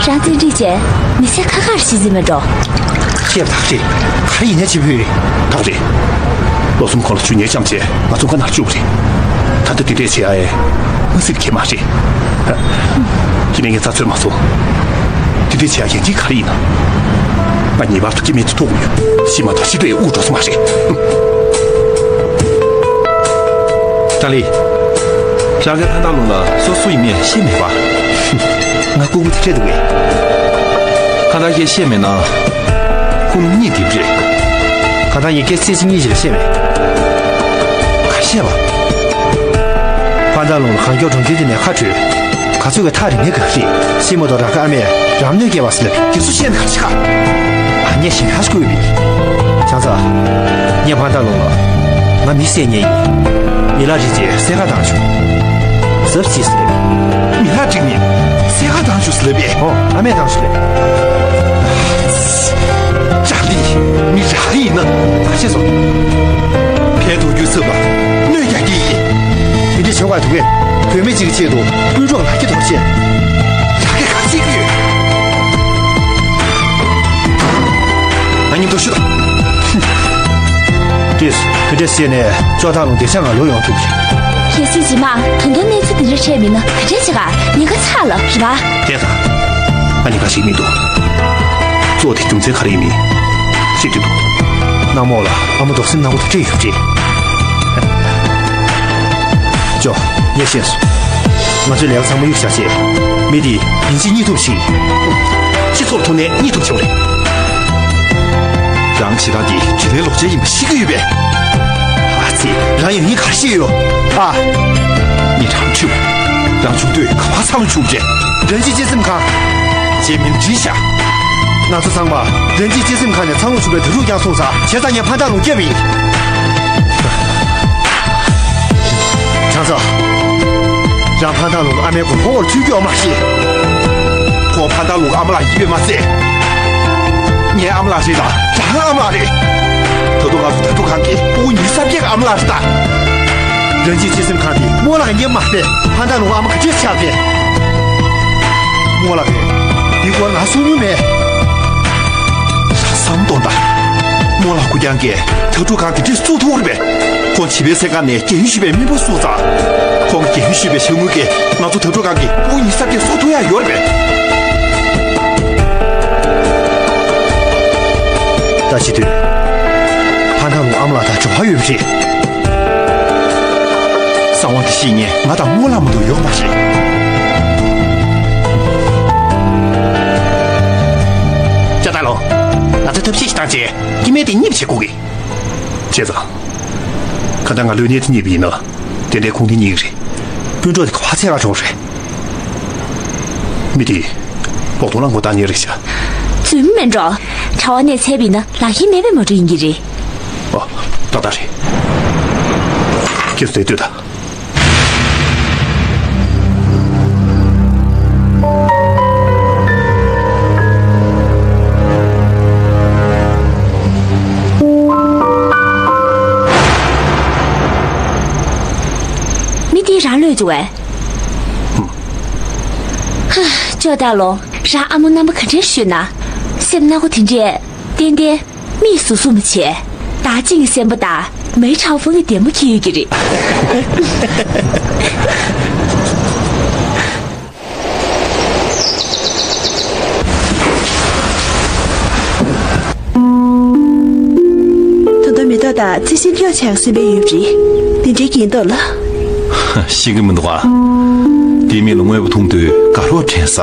རང་བཙན་ཁྲིད་བྱས་མི་ཚེ་ཁ་ཁར་ཤི་ཟིན་མེད་འགྲོ། ཤེས་པ་ཐག་ཆོད། ག་རེ་ཡིན་ན་བྱེད་ཕོད། ཐག་རེད། ལོ་གསུམ་གོང་ལ་ཆུ་ཉེས་བཅངས་བྱས་ང་ཚོ་ཁ་ནར་བཅུག་རེད། ད་ལྟ་དེ་འདྲས་བྱེད་ཡ་ཨེ། མ་སྲིད་ཁྱེད་མ་རེད། ཁྱེད་ནས་ངའི་རྩ་ཚོད་མ་སོང་། དེ་འདྲས་བྱེད་ཡ་ཡན་ཆད་ག་རེ་ཡིན་ན། ང་ངེས་པར་དུ་སྐྱེ་དམན་དེ་ཐུག་དགོས། ཤི་མ་ཐག་ཤི་འདྲ་ཡི་དབུགས་འགྲོ་ས་མ་རེད། ཀྲང་ལི། རང་གིས་ཕན་ཐང་ལུང་ལ་སོ་སོ་ཡིན་མིན་ཤེས་མེད་པ། ང་ལྐུགས་པ་དེ་འདྲས་འདུག་གས། གང་ལྟར་ཁྱེད་ཤེས་མེད་ན། ཁུངས་གཉིས་འདེབས་རེད། གང་ལྟར་ངས་སྐད་ཆ་གཅིག་གཉིས་ཤིག་ལས་ཤེས་མེད། ག་ཤེས་པ། ཕན་ཐང་ལུང་ལ་གང་མགྱོགས་གྲོང་ཁྱེར་འདི་ནས་ཁ་བྲོས། ག་ཚོད་ཀྱི་ཐག་རིང་ནས་ག་ཤེས། ཤེས་མ་གཏོགས་རང་གི་ཨ་མས་རང་གནོད་སྐྱེལ་བ་ཟེར་ལབ་དེ་ཚོ་བཤད་ན་ག་ཤེས་ག་ཨ་མྱེས་ཞེ་དྲག་ཤི་དགོས་པས། ཆང་ས། ངས་ཕན་ཐང་ལུང་ལ། ང་མི་བསད་མཁན་ཡིན། མི་ལ་རིག་རྗེས་བསད་ཁ་བཏང་བྱུང་། ཟབ་ཞིག་ཟེར། མི་ལ་འགྲིག་ནས་བསད་ཁ་བཏང་བྱུང་ཟེར་ལབ་པས། ཨོ། ཨ་མས་བཏང་བྱུང་ལབ། ཅག་ལི། མི་རག་ཡིན་ན། ཁ་ཤས་སོ། ཕན་ཐོགས་རྒྱུ་ཚབ་པ། གནོད་རྒྱག་གི་ཡིན། དེ་འདྲ་བྱེད་དགོས་འདུག་གས། བུད་མེད་ཅིག་གི་ཆེད་དུ་སྤུན་གྲོགས་ལ་སྐྱེ་དོར་བྱས། རག་གི་ག་ཤེས་ཀྱི་ཡོད། ང་མཉམ་དུ་ཤོད་དང་། ཀྲིས། དེ་འདྲ་བྱས་ནས་ཅོ་ཐང་ལུང་བདེ་ཆ་ང་ལོ་ཡོང་ཐུབ་ཀྱི། གལ་སྲིད་རྗེས་མ་ད་དུང་གནས་ཚུལ་འདི་འདྲ་འཕྲད་མིན་ན་ག་འདྲ་བྱེད་ག་ཉེན་ཁ་ཚ་ལ་རེད་པ། བལྟས་ད། ང་ཉེན་ཁ་ཞིག་མི་འདུག་གཙོ་བོ་དེ་རྒྱུ་མཚན་ག་རེ་ཡིན་མིན་ཤེས་ཀྱི་འདུག་གནམ་འོག་ལ་ཨ་མ་རྡོག་སེམས་ནག་པོ་དེ་འདྲ་ཡོད་རེད། ཅོ། ངས་ཤེས་སོང་། ང་ཚོས་ལས་ཀ་ཚང་མ་གཡུག་བཞག་བྱས། མི་དེ་ཡིན་གཅིག་རྙེད་ཐུབ་ཤིག་སྤྱི་ཚོགས་ཐོག་ནས་རྙེད་ཐུབ་བྱུང་རེད། རང་བྱེད་སྟངས་དེ་ཇི་ལྟའི་ལོག་སྤྱོད་ཡིན་པ་ཤེས་ཀྱི་ཡོད་པས། ཨ་ཙི། རང་ཡང་ཡིན་ག་རེ་ཤེས་ཡོད། ཨ། ངས་རང་འཁྲུལ། རང་ཆུང་དུས་ག་པར་འཚར་ལོངས་བྱུང་རེད། རང་གཅེས་སྤྱི་སེམས་ཁང་། ཅེས་མིང་བྲིས་ཤག་ང་ཚོ་ཚང་མ་རང་གཅེས་སྤྱི་སེམས་ཁང་ནས་འཚར་ལོངས་བྱུང་བའི་དུས་ཚོད་ཀྱང་སོང་ཙང་བྱས་ཙང་ངས་ཕན་ཐང་ལུང་སྐྱེལ་བ་ཡིན། ཆང་ས། རང་ཕན་ཐང་ལུང་ཨ་མའི་མགོ་ཕོ་བོར་ཚུད་རྒྱུ་ཡོད་མ་རེད། ཁོ་ཕན་ཐང་ལུང་ཨ་མ་ལགས་ཡིན་པས་མ་ཚད། ངའི་ཨ་མ་ལགས་རེད་ལ་རང་ཨ་མ་ལགས་རེད། ད་དུང་ང་ཚོ་ད་དུང་གང་གི་ཕྲུ་གུ་ཉི་ཤུ་རྩ་བརྒྱད་ཀྱི་ཨ་མ་ལགས་རེད་ད། རང་གཅེས་སྤྱི་སེམས་ཁང་དེ་རྨོ་ལགས་ཉེ་མ་རེད། ཕན་ཐང་ལུང་ཨ་མ་ག་ཚོད་ཆགས་པས། རྨོ་ལགས་ཀྱིས་འདི་སྐོར་ང་གསུང་མྱོང་མེད། བསམ་དོན་དང་། རྨོ་ལགས་སྐུ་རྐྱང་གིས་དྭ་ཕྲུག་ཁང་དེ་འདྲས་བཙུགས་ཐུབ་པ་རེད་པས། ཁོང་བྱིས་པའི་སེམས་ཁ་ནས་རྒན་ཡོལ་ཞུས་པའི་མི་བུ་བཟུང་ཙང་། ཁོང་གིས་རྒན་ཡོལ་ཞུས་པའི་ཞལ་ངོ་གིས་ང་ཚོ་དྭ་ཕྲུག་ཁང་གི་སྤུ་གུ་ཉི་ཤུ་རྩ་བརྒྱད་གསོ་ཐུབ་ཡག་ཡོད་རེད་པས། ད་བྱེད་དུས། ཕ་མཐའ་ལུང་ཨ་མ་ལགས་དང་འབྲེལ་བ་ཡོད་པ་རེད། གསང་བ་འདི་ཤེས་མཁན་ང་དང་རྨོ་ལགས་མ་གཏོགས་ཡོད་མ་རེད། ཅ་ད་ལོ། ང་ཚོས་ཐབས་ཤེས་ཤིག་བཏང་བྱས་སྐྱེ་དམན་དེ་རྙེད་པ་བྱེད་དགོས་ཀྱི། བྱས་ཙང་། གང་ལྟར་ང་ལོས་གནས་ཚུལ་རྙེད་པ་ཡིན་ན། དེ་འདྲའི་ཁུངས་སྐྱེལ་རྙེད་ཀྱི་རེད། སྤུན་གྲོགས་དེ་ག་པར་འཚོལ་ག་འགྲོ་རེད། མི་དེ། སྤོག་ཐུང་ལ་ངོ་རྟགས་རྙེད་རེད་ཤག་རྫུན་མ་མིན་འགྲོ། གྲྭ་པ་ནས་འཚོལ་བ་ཡིན་ན་ལག་ཁྱེར་མེད་པའི་མ་འགྲོ་ཡིན་གྱི་རེད། ཨ། ཏག་ཏག་རེད། ཁྱེད་ཚོ་དེ་ལྟོས་དང་། མི་དེ་རང་ལོས་འཇུ་བས། ཧ། ཅོ་ད་ལོ། རང་ཨ་མོ་རྣམ་པ་ག་འདྲས་ཤོད་ན། སེམས་ནག་པོ་དེ་འདྲས། ཏན་ཏན། མིག་ཟུམ་ཟུམ་བྱས། བདག་གཅིག་གི་སེམས་པ་དང་མེའི་ཁྲག་ཕུང་གི་ལྡེ་མོ་འཁྱེར་ཡོད་ཀྱི་རེད། ད་ལྟ་མེ་ཏོག་དང་རྩི་ཤིང་ཁྱོད་ཆགས་སྲིད་པའི་ཡོད་རེད། འདི་འདྲའི་གྱེན་ལྡོག་ལ། ཤེས་ཀྱི་མི་འདུག་ཨ། དེ་མིན་ལ་དངོས་པོ་མཐོང་དུས་དགའ་རོགས་དྲན་ས།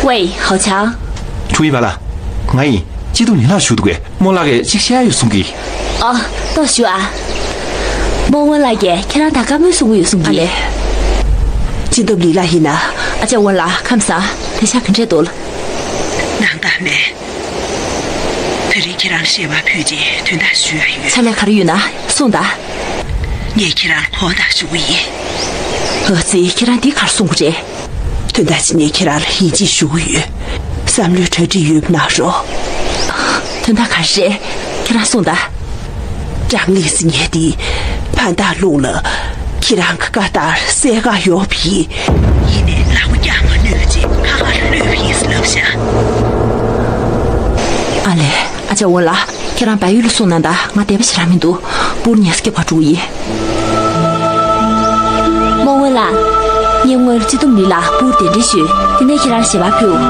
ཝེ། ཧའོ་ཆང་། ཁྲུའུ་ཡི་བ་ལ། ང་ཡིན། སྐྱིད་སྡུག་ཉིན་ལ་ཞུ་འདུག་གས། རྨོ་ལགས་ཀྱིས་གཅིག་བཤད་ཡ་ཡོད་གསུང་གི། ཨ། ཏོག་ཞུ་ཨ། རྨོ་ངོ་ལགས་ཀྱིས་ཁྱེད་རང་དང་བཀའ་མོལ་གསུང་གི་ཡོད་གསུང་གི། ཨ་ལེ། སྐྱིད་སྡུག་ལི་ལ་ཡིན་ན། ཨ་ཅག་ཝོན་ལགས་ཁམས་བཟང་། དེ་ཤག་གི་འཕྲད་དོ། སྣང་དག་མེད། དེ་རིང་ཁྱེད་རང་བཤད་པ་ཕུད་ཀྱིས་དོན་དག་ཞུ་ཡ་ཡོད། ཚང་མས་ག་རེ་ཡོད་ན་གསུངས་དང་། ངས་ཁྱེད་རང་ལ་གོ་བརྡ་ཞུ་གི་ཡིན། ཨ་ཙི། ཁྱེད་རང་འདི་ག་རེ་གསུང་གི་རེད། དོན་དག་ཅིག་ངས་ཁྱེད་རང་ལ་ཡིད་ཆེས་ཞུ་གི་ཡོད། བསམ་བློའི་གྲ་སྒྲིག་ཡོད་པ་གནང་རོགས། དོན་དག་ག་རེ་རེད། ཁྱེད་རང་གསུངས་དང་། སྦྲང་ལིས་ཉལ་ཏེ་ཕ་མཐའ་ལུང་ལ་ཁྱེད་རང་གི་བཀའ་ལྟར་གསལ་ཁ་ཡོད་པ་ཡིན། ཡིན་ནའི་ལག་པ་བརྐྱང་མ་ནུས་ཅེས་ཁ་ཁར་གློད་པ་ཡིན་ལབ་ཤག་ཨ་ལས། ཨ་ཅག་ཝོན་ལགས། ཁྱེད་རང་བལ་ཡུལ་ལ་སོང་ན་ད་ང་བསྡད་པ་ཞེ་དྲག་མི་འདུག་སྤུར་ཉལ་ས་སྐྱོབ་ག་འགྲོ་གི་ཡིན། རྨོ་ངོ་ལགས། ངས་སྔོན་སྤྱི་སྡོམ་ལི་ལ་སྤུར་གདན་འདྲེན་ཞུས། དེ་ནས་ཁྱེད་རང་ཞལ་པར་ཕུལ།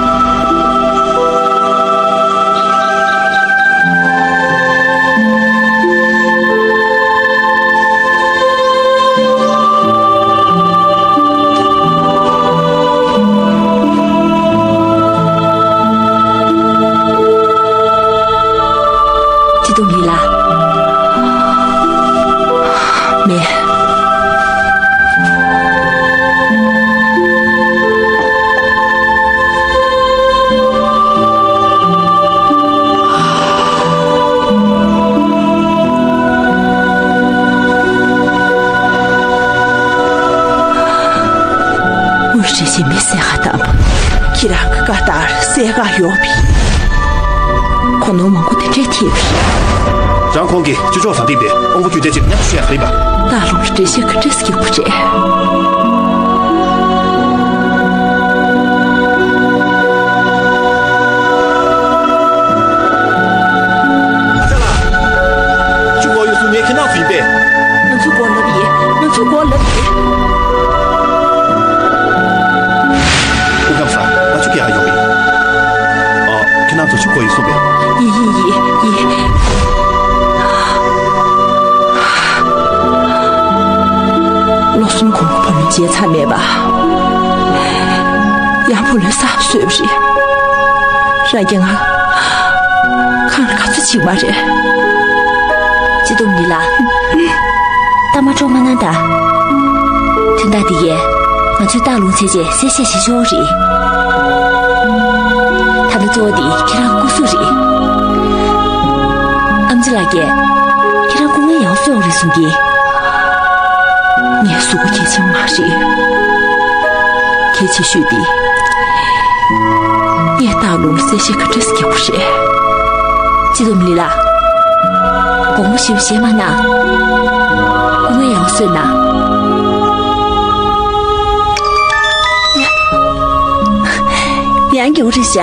སྤྱི་སྡོམ་ལི་ལ། མེད། དངོས་རེ་ཞིག་མི་གསལ་ཁ་བཏང་། ཁྱེད་རང་གི་བཀའ་ལྟར་གསལ་ཁ་ཡོད་པས། གོ་ནོར་མང་པོ་དེ་འདྲས་ཐེབས་པས། རང་ཁོང་གིས་ཅོ་ཅོག་ཟ་འདེགས་པའི་དབང་པོ་རྒྱུད་ལྡན་ཅིག་མཉམ་དུ་བཤད་ཡག་རེད་པ། སྟག་ལུང་ལ་འགྲེལ་བཤད་ག་འདྲས་སྐྱེ་དགོས་རེད། ཨ་ཅག་ལགས། ཁྱོད་སྐོར་ཡོད་སུ་ངས་ཁྱེད་རང་ཚོ་ཡིན་པས། ང་ཚོའི་སྐོར་ལབ་ཡིན། ང་ཚོའི་སྐོར་ལབ་ཡིན། སྐུ་ཁམས་བཟང་། ང་ཚོ་སྐད་ཡག་ཡོང་གི། ཨ། ཁྱེད་རང་ཚོ་ཆུ་འགོ་ཡིན་གསུངས་པས། ཡིན་ཡིན་ཡིན་ཡིན། ལོ་གསུམ་གོང་གི་བུ་ལོན་འཇལ་ཚར་མེད་པ། ཡང་བུ་ལོན་གསར་བཟོས་པ་རེད། རང་རྐྱང་ང་། ཁང་ལ་ག་ཚོད་ཅིག་མ་རེད། སྤྱི་སྡོམ་ལི་ལགས། ད་མ་སྤྲོ་མ་གནང་ད། དོན་དག་འདི་གས། ང་ཚོའི་སྟག་ལུང་ཚེ་རྗེས་གསལ་བཤད་བྱེད་ཆོག་རེད། ད་ལྟ་གཙོ་བོ་འདི་ཁྱེད་རང་སྐུ་གཟུགས་རེད། ཨམ་ཆི་ལགས་ཀྱིས། ཁྱེད་རང་སྐུ་ངལ་ཡག་སོང་རེད་གསུང་གི། ངའི་གཟུགས་པོ་གལ་ཆེན་མ་རེད། གལ་ཆེ་ཤོས་དེ། ངས་སྟག་ལུང་ལ་གསལ་བཤད་ག་འདྲས་རྒྱག་དགོས་རེད། སྤྱི་སྡོམ་ལི་ལགས། དགོངས་པ་ཞེ་པོ་བཞེས་མ་གནང་། སྐུ་ངལ་ཡག་སོང་ན། ཤ།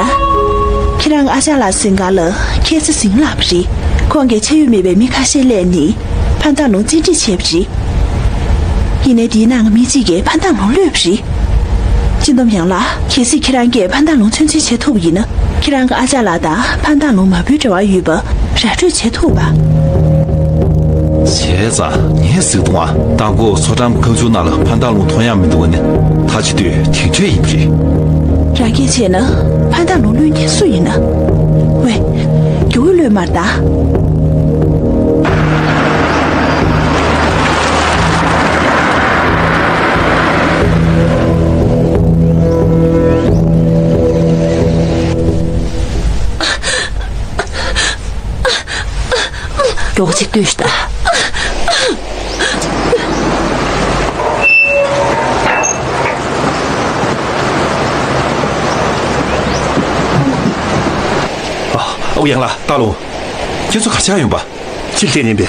ཁྱེད་རང་ཨ་ཅག་ལགས་སེང་ག་ལ་ཁྱེད་ཚོ་ཟིང་ལབ་པ་རེད། ཁོང་གིས་ཆ་ཡོད་མེད་པའི་མི་ཁ་ཤས་སླེབས་ནས་ཕན་ཐང་ལུང་བཙན་ཁྲིད་བྱས་པ་རེད། ཡིན་ནའི་དེའི་ནང་གི་མི་གཅིག་གིས་ཕན་ཐང་ལུང་གློད་པ་རེད། སྤྱི་འདོམས་ཡང་ལགས། གལ་སྲིད་ཁྱེད་རང་གིས་ཕན་ཐང་ལུང་ཚུན་ཆད་བྱེད་ཐུབ་པ་ཡིན་ན། ཁྱེད་རང་གི་ཨ་ཅག་ལགས་དང་ཕན་ཐང་ལུང་མ་བུའི་འབྲེལ་བ་ཡོད་པ་ར་སྤྲོད་བྱེད་ཐུབ་པ། བྱས་ཙང་ངས་གཟིགས་དུས་ཨ། རྟ་མགོ་མཚོ་འགྲམ་ཁང་ཆུང་ནང་ལ་ཕན་ཐང་ལུང་མཐོང་ཡག་མི་འདུག་ནི། ད་བྱེད་དུས་དེ་འདྲས་ཡིན་པ་རེད། རང་སྐད་བྱས་ན་ཕན་ཐང་ལུང་གློད་མཁན་སུ་ཡིན་ན། ཝེ། རྒྱུ་བོ་གློད་མར་ད། མགྱོགས་ཅིག་ལྟོས་ཤིག་ད། ཨ། ཨོ་ཡང་ལགས། ཏཱ་ལུང་། ཁྱེད་ཚོ་ག་ཆགས་ཡོང་པ། ཕྱིར་ལྟས་ཉན་པས།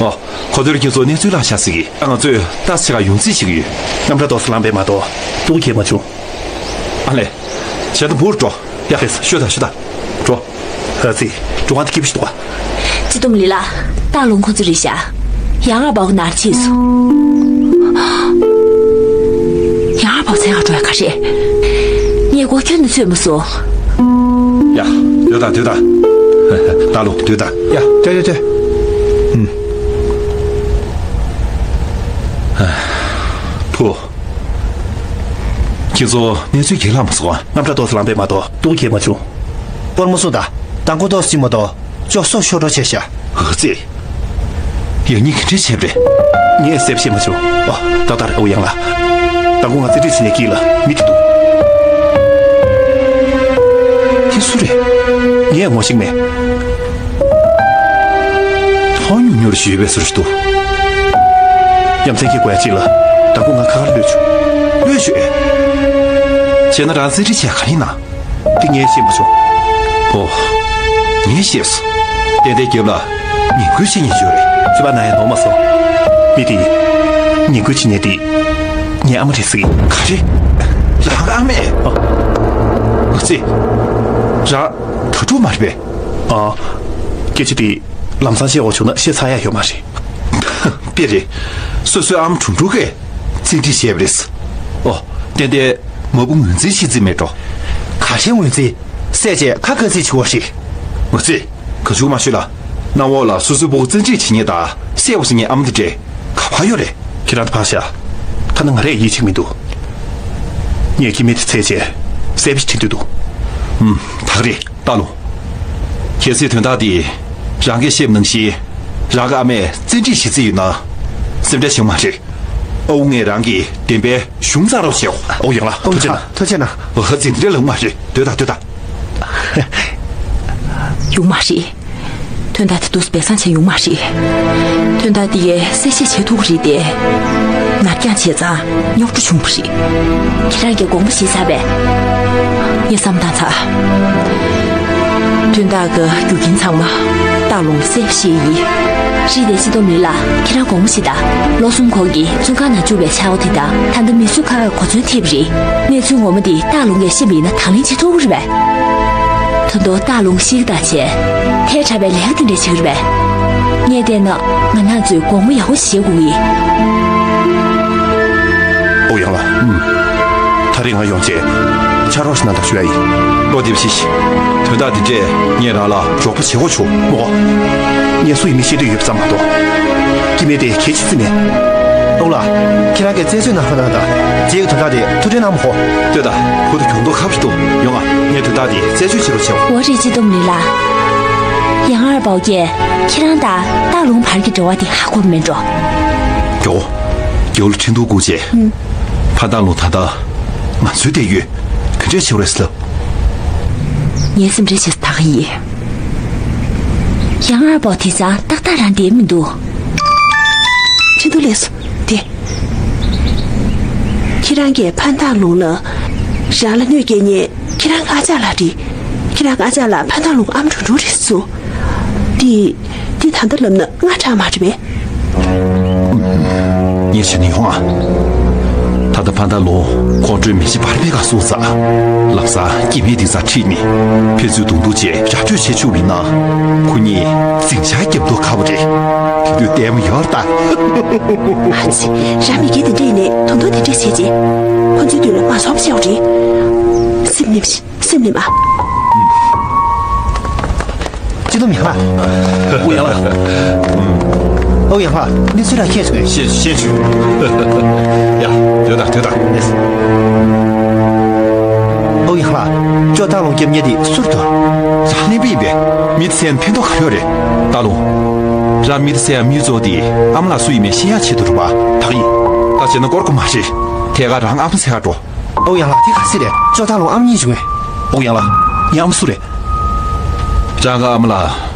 ཨོ། ཁོ་ཚོས་ཁྱེད་ཚོ་གནས་ཚུལ་བླངས་བཞག་ཟེར་གི། ཨ། ང་ཚོས་ཏཱ་ཆེ་ག་ཡོང་རྩིས་བྱེད་ཀྱི་ཡོད། རྣམ་གྲངས་ཏོག་ཙམ་ལངས་པས་མ་གཏོགས་སྡུག་གིས་མ་བྱུང་། ཨ་ལས། བྱས་ད་འབུར་འགྲོ། ཡ། ཕེབས། ཤོད་ད། ཤོད་ད། འགྲོ། ཨ་ཙི། འགྲོ་ག་འདི་སྐྱིད་པོ་ཞིག་འདུག་ག། སྤྱི་སྡོམ་ལི་ལགས། ཏཱ་ལུང་ཁོ་ཚོ་རེད་ཤག། ཡང་ཨ་པའོ་ནར་ཕྱིན་སོང་། ཡང་ཨ་པའོ་མཚན་ཁ་འགྲོ་ཡ་ག་རེད། ངས་མགོ་ཁྱོན་ནས་ཚོས་མ་སོང་། ཡ། སྡོད་ད། སྡོད་ད། ཏཱ་ལུང་སྡོད་ད། ཡ། སྡོད་སྡོད་སྡོད། ཨུམ། ཕུ། ཁྱེད་ཚོ་གནས་ཚུལ་གྱིས་ལྷག་མ་སོང་ཨ། རྣམ་གྲངས་ཏོག་ཙམ་ལངས་པས་མ་གཏོགས་སྡུག་གིས་མ་བྱུང་། སྐོར་མོ་སོང་ད། མདང་དགོང་ཏོག་ཙམ་མ་གཏོགས་ཅོག་སོ་ཤོར་འགྲོ་བྱས་ཤག། ཨ་ཙི། ཡང་སྙིང་ག་འདྲས་བྱས་པ་རེད། ངས་གསལ་པོ་ཤེས་མ་བྱུང་། ཨོ། ཏག་ཏག་རེད། ཨོ་ཡང་ལགས། མདང་དགོང་ང་རྩིས་སྤྲོད་བྱེད་ནས་དཀྱིལ་ལ་མི་དེ་འདུག། དེ་སུ་རེད། ངས་ངོ་ཤེས་མེད། མཐོང་ཉུང་ཉུང་རེ་ཞུས་པའི་ཟུར་ཞིག་འདུག། ཡ་མཚན་ཁྱེད་དགོས་ཡ་གཅིག་ལ། མདང་དགོང་ང་ཁ་ཁར་གློད་བྱུང་། གློད་བྱུང་ཨེ། བྱས་ན་རང་རྩིས་སྤྲོད་བྱས་ག་རེ་ཡིན་ན། འདི་ངས་ཤེས་མ་བྱུང་། ཨོ། ངས་ཤེས་སོང་། ཏན་ཏན་རྒྱབ་ལ་ངན་སྐུལ་བྱེད་མཁན་ཅིག་ཡོད་རེད། ཚོད་དཔག་གནང་ཡ་ནོར་མ་སོང་། མི་དེ་ངན་སྐུལ་བྱེད་མཁན་དེ་ངའི་ཨ་མ་རེད་ཟེར་གི། ག་རེ། རང་གི་ཨ་མས། ཨ། ཨ་ཙི། རང་དྭ་ཕྲུག་མ་རེད་པས། ཨ། སྐད་ཆ་དེ་ལམ་སང་བཤད་དགོས་བྱུང་ན་བཤད་ཚར་ཡ་ཡོད་མ་རེད། དཔེ་རེད། སོ་སོའི་ཨ་མ་ཁྲུང་ཁྲུང་གིས་བཙན་ཁྲིད་བྱས་པ་རེད། ཨོ། ཏན་ཏན་མ་བུ་ངོས་འཛིན་བྱེད་རྩིས་མེད་འགྲོ། ག་རེ་ངོས་འཛིན། བསད་བྱས་ཁ་དགའ་རྩིས་བྱེད་དགོས་རེད། ཨ་ཙི། ག་ཚོད་མ་ཤོད་ལ། གནམ་འོག་ལ་སོ་སོའི་ཕྲུ་གུ་བཙན་ཁྲིད་བྱེད་མཁན་དང་བསད་དགོས་ཟེར་མཁན་ཨ་མ་དེ་འདྲས་ག་པར་ཡོད་རེད། ཁྱེད་རང་ད་ཕར་བཞག། ཐ་ན་ང་རས་ཡིད་ཆེས་མི་འདུག། ངས་སྐྱེ་དམན་དེ་བཙལ་བྱས་གསལ་པོ་ཞིག་བྱེད་འདོད་འདུག། ཨུམ། ད་ག་རེད། ཏཱ་ལུང་། གལ་སྲིད་དོན་དག་འདི་རང་གིས་བཤད་པ་ནང་བཞིན་རང་གི་ཨ་མས་བཙན་ཁྲིད་བྱེད་རྩིས་ཡོད་ན། སེམས་ཁྲལ་བྱེད་དགོས་མ་རེད། ཨ་ཁུ་ངས་རང་གི་བདེན་པའི་གཞུང་བཙག་རོགས་བྱེད། ཨོ་ཡང་ལགས། ཐུགས་རྗེ་གནང་། ཐུགས་རྗེ་གནང་། ཨོ་ཧ་ཙི། འདི་འདྲ་ལབ་མ་རེད། སྡོད་ད། སྡོད་ད། ཡོང་མ་རེད། དོན་དག་དེ་འདུག་སེ་སྦས་གསང་བྱས་ཡོང་མ་རེད། དོན་དག་དེ་གསལ་བཤད་བྱེད་ཐུབ་ཀྱི་རེད་དེ། ནར་འགྱངས་བྱས་ཙང་རྙོག་དྲ་བྱུང་བ་རེད། ཁྱེད་རང་གིས་དགོངས་པ་བཞེས་ཚར་བས། ངས་བསམ་བཏང་ཚར། དོན་དག་གི་རྒྱུ་རྐྱེན་ཚང་མ་ཏཱ་ལུང་གིས་བཤད་ཡིན། རེད་དེ་སྤྱི་སྡོམ་ལི་ལགས། ཁྱེད་རང་དགོངས་པ་བཞེས་དང་། ལོ་གསུམ་གོང་གི་བཙོན་ཁང་ནང་བཅུག་པའི་ཆག་སྒོ་དེ་དང་། ད་ལྟ་མི་སུ་ཁག་གིས་གོ་མཚོན་ཐེབས་པ་རེད། གནས་ཚུལ་ངོ་མ་དེ་ཏཱ་ལུང་གིས་ཤེས་པ་ཡིན་ན་དང་ལེན་བྱེད་ཐུབ་ཀྱི་རེད་པས། ད་དུང་ཏཱ་ལུང་ཤི་ཀི་ད་བྱས། ཐལ་དྲགས་པའི་ལས་ཀ་དེ་འདྲ་བྱེད་ཀྱི་རེད་པས། ངས་བལྟས་ན་ང་རང་ཚོས་དགོངས་པ་ཡག་པོ་ཞིག་བཞེས་དགོས་ཀྱི། ཨོ་ཡང་ལགས། ཨུམ། ད་རེས་ང་ཡོང་རྗེས་ཕྱག་རོགས་ཤིག་གནང་དང་ཞུ་ཡ་ཡིན། བློ་བདེ་པོ་བྱེད་ཤིག། དོན་དག་འདི་འདྲས་ངས་རང་ལ་རོགས་པ་བྱེད་དགོས་བྱུང་། མོ། ངས་སུ་ཡིན་མིན་ཤེས་འདོད་ཡོད་པ་ཙམ་མ་གཏོགས། སྐྱེ་དམན་དེ་གལ་ཆེ་ས་མེད། ཨོ་ལགས། ཁྱེད་རང་གིས་རྩད་གཅོད་གནང་རོགས་གནང་དང་། རྗེས་ཀྱི་དོན་དག་དེ་ཐུགས་ཁྲལ་གནང་མ་དགོས། ལྟོས་དང་། བུ་དེ་གྱོང་མདོག་ཁ་པོ་ཞིག་འདུག། ཡོང་ང་། ངས་དོན་དག་དེ་རྩད་གཅོད་བྱེད་རོགས་བྱེད། འོ་རེད། སྤྱི་སྡོམ་ལི་ལགས། ཡང་ཨ་པའོ་གིས་ཁྱེད་རང་དང་ཏཱ་ལུང་བར་གྱི་འབྲེལ་བ་དེ་ཧ་གོ་མེད་འགྲོ། རྒྱལ་བོ། རྒྱལ་བོ་ལ་ཁྲིན་ཏུའུ་བསྐུར་རྗེས། ཧུམ། ཕན་ཐང་ལུང་ད་ལྟ་ང་ཚོའི་བལྟས་ཡོད། ག་འདྲས་བྱེད་དགོས་རེད་ཟེར་ལབ། ངས་སེམས་ཁྲལ་བྱས་ད་ག་ཡིན། ཡང་ཨ་པའོ་དེང་སང་ཏག་ཏག་རང་བསྡད་མི་འདུག། ཁྲིན་ཏུའུ་སླེབས་སོང་། དེ། ཁྱེད་རང་གིས་ཕན་ཐང་ལུང་ལ་རང་ལ་གནོད་སྐྱེལ་མཁན་ཁྱེད་རང་གི་ཨ་ཅག་ལགས་རེད། ཁྱེད་རང་གི་ཨ་ཅག་ལགས་ཕན་ཐང་ལུང་ཨ་མ་ཁྲུང་ཁྲུང་རེད་གསུངས། འདི། འདི་ད་ལྟ་ལབ་ན་སྔ་དྲགས་མ་རེད་པས། ངས་བྱས་ན་ཡོང་ཨ། ད་ལྟ་ ཕ་ད་ལོ་ཁོང་ཁྲོའི་མི་ཤི་བར་པའི་ཁ་སོང་ཙང་། ལམ་སང་སྐྱེ་དམན་འདི་ཚ་ཁྲིད་ནས་ཕན་ཚུན་གདོང་ཐུག་བྱས་ར་སྤྲོད་བྱེད་ཆོག་པ་ཡིན་ན། ཁོ་གཉིས་འཛིང་ཆག་རྒྱབ་མདོག་ཁ་པོ་རེད། དེ་དུས་ལྟད་མོ་ཡོད་ད། ཨ་ཙི། ར་མི་སྐྱེ་དེ་འདྲས་ནས་དོན་དོན་དེ་འདྲས་བྱས་རྗེས། ཁོ་ཚོའི་དུས་ལ་མ་སོབ་བྱའོ་རེད། སེམས་ནེམ་ཤི། སེམས་ནི་མ། ཅི་དུ་མི་ཧ། ཨོ་ཡང་ལ། ཨོ་ཡང་ལ། གནས་ཚུལ་ར་ཁྱེད་ཚོས། ཤེས་ཤེས་ཆུ། ཡ། དེ་དང་དེ་དང་། ཨོ་ཡང་ལ། ཅོ་ཏ་ལོང་སྐྱབས་ཉེ་དེ་སུར་དུ། ས་ནི་པི་པེ། མི་ཚན་ཕན་ཐོགས་ག་ཡོད་རེད། ཏ་ལོང་། ར་མི་ཚན་མི་ཚོ་དེ་ཨམ་ལ་སུ་ཡིན་མེད་ཤེས་ཡ་ཆེད་དུ་རུ་བ་ད་གི། ད་བྱས་ན་སྐོར་གོ་མ་ཤེས། དེ་ག་རང་ཨམ་ཚེ་ག་འགྲོ། ཨོ་ཡང་ལགས། དེ་ག་སྲིད་རེད། ཅོ་ཏ་ལོང་ཨམ་གཉིས་བྱུང་ངས། ཨོ་ཡང་ལགས། ངའི་ཨམ་སུ་རེད། ཅང་ག་ཨམ་ལགས།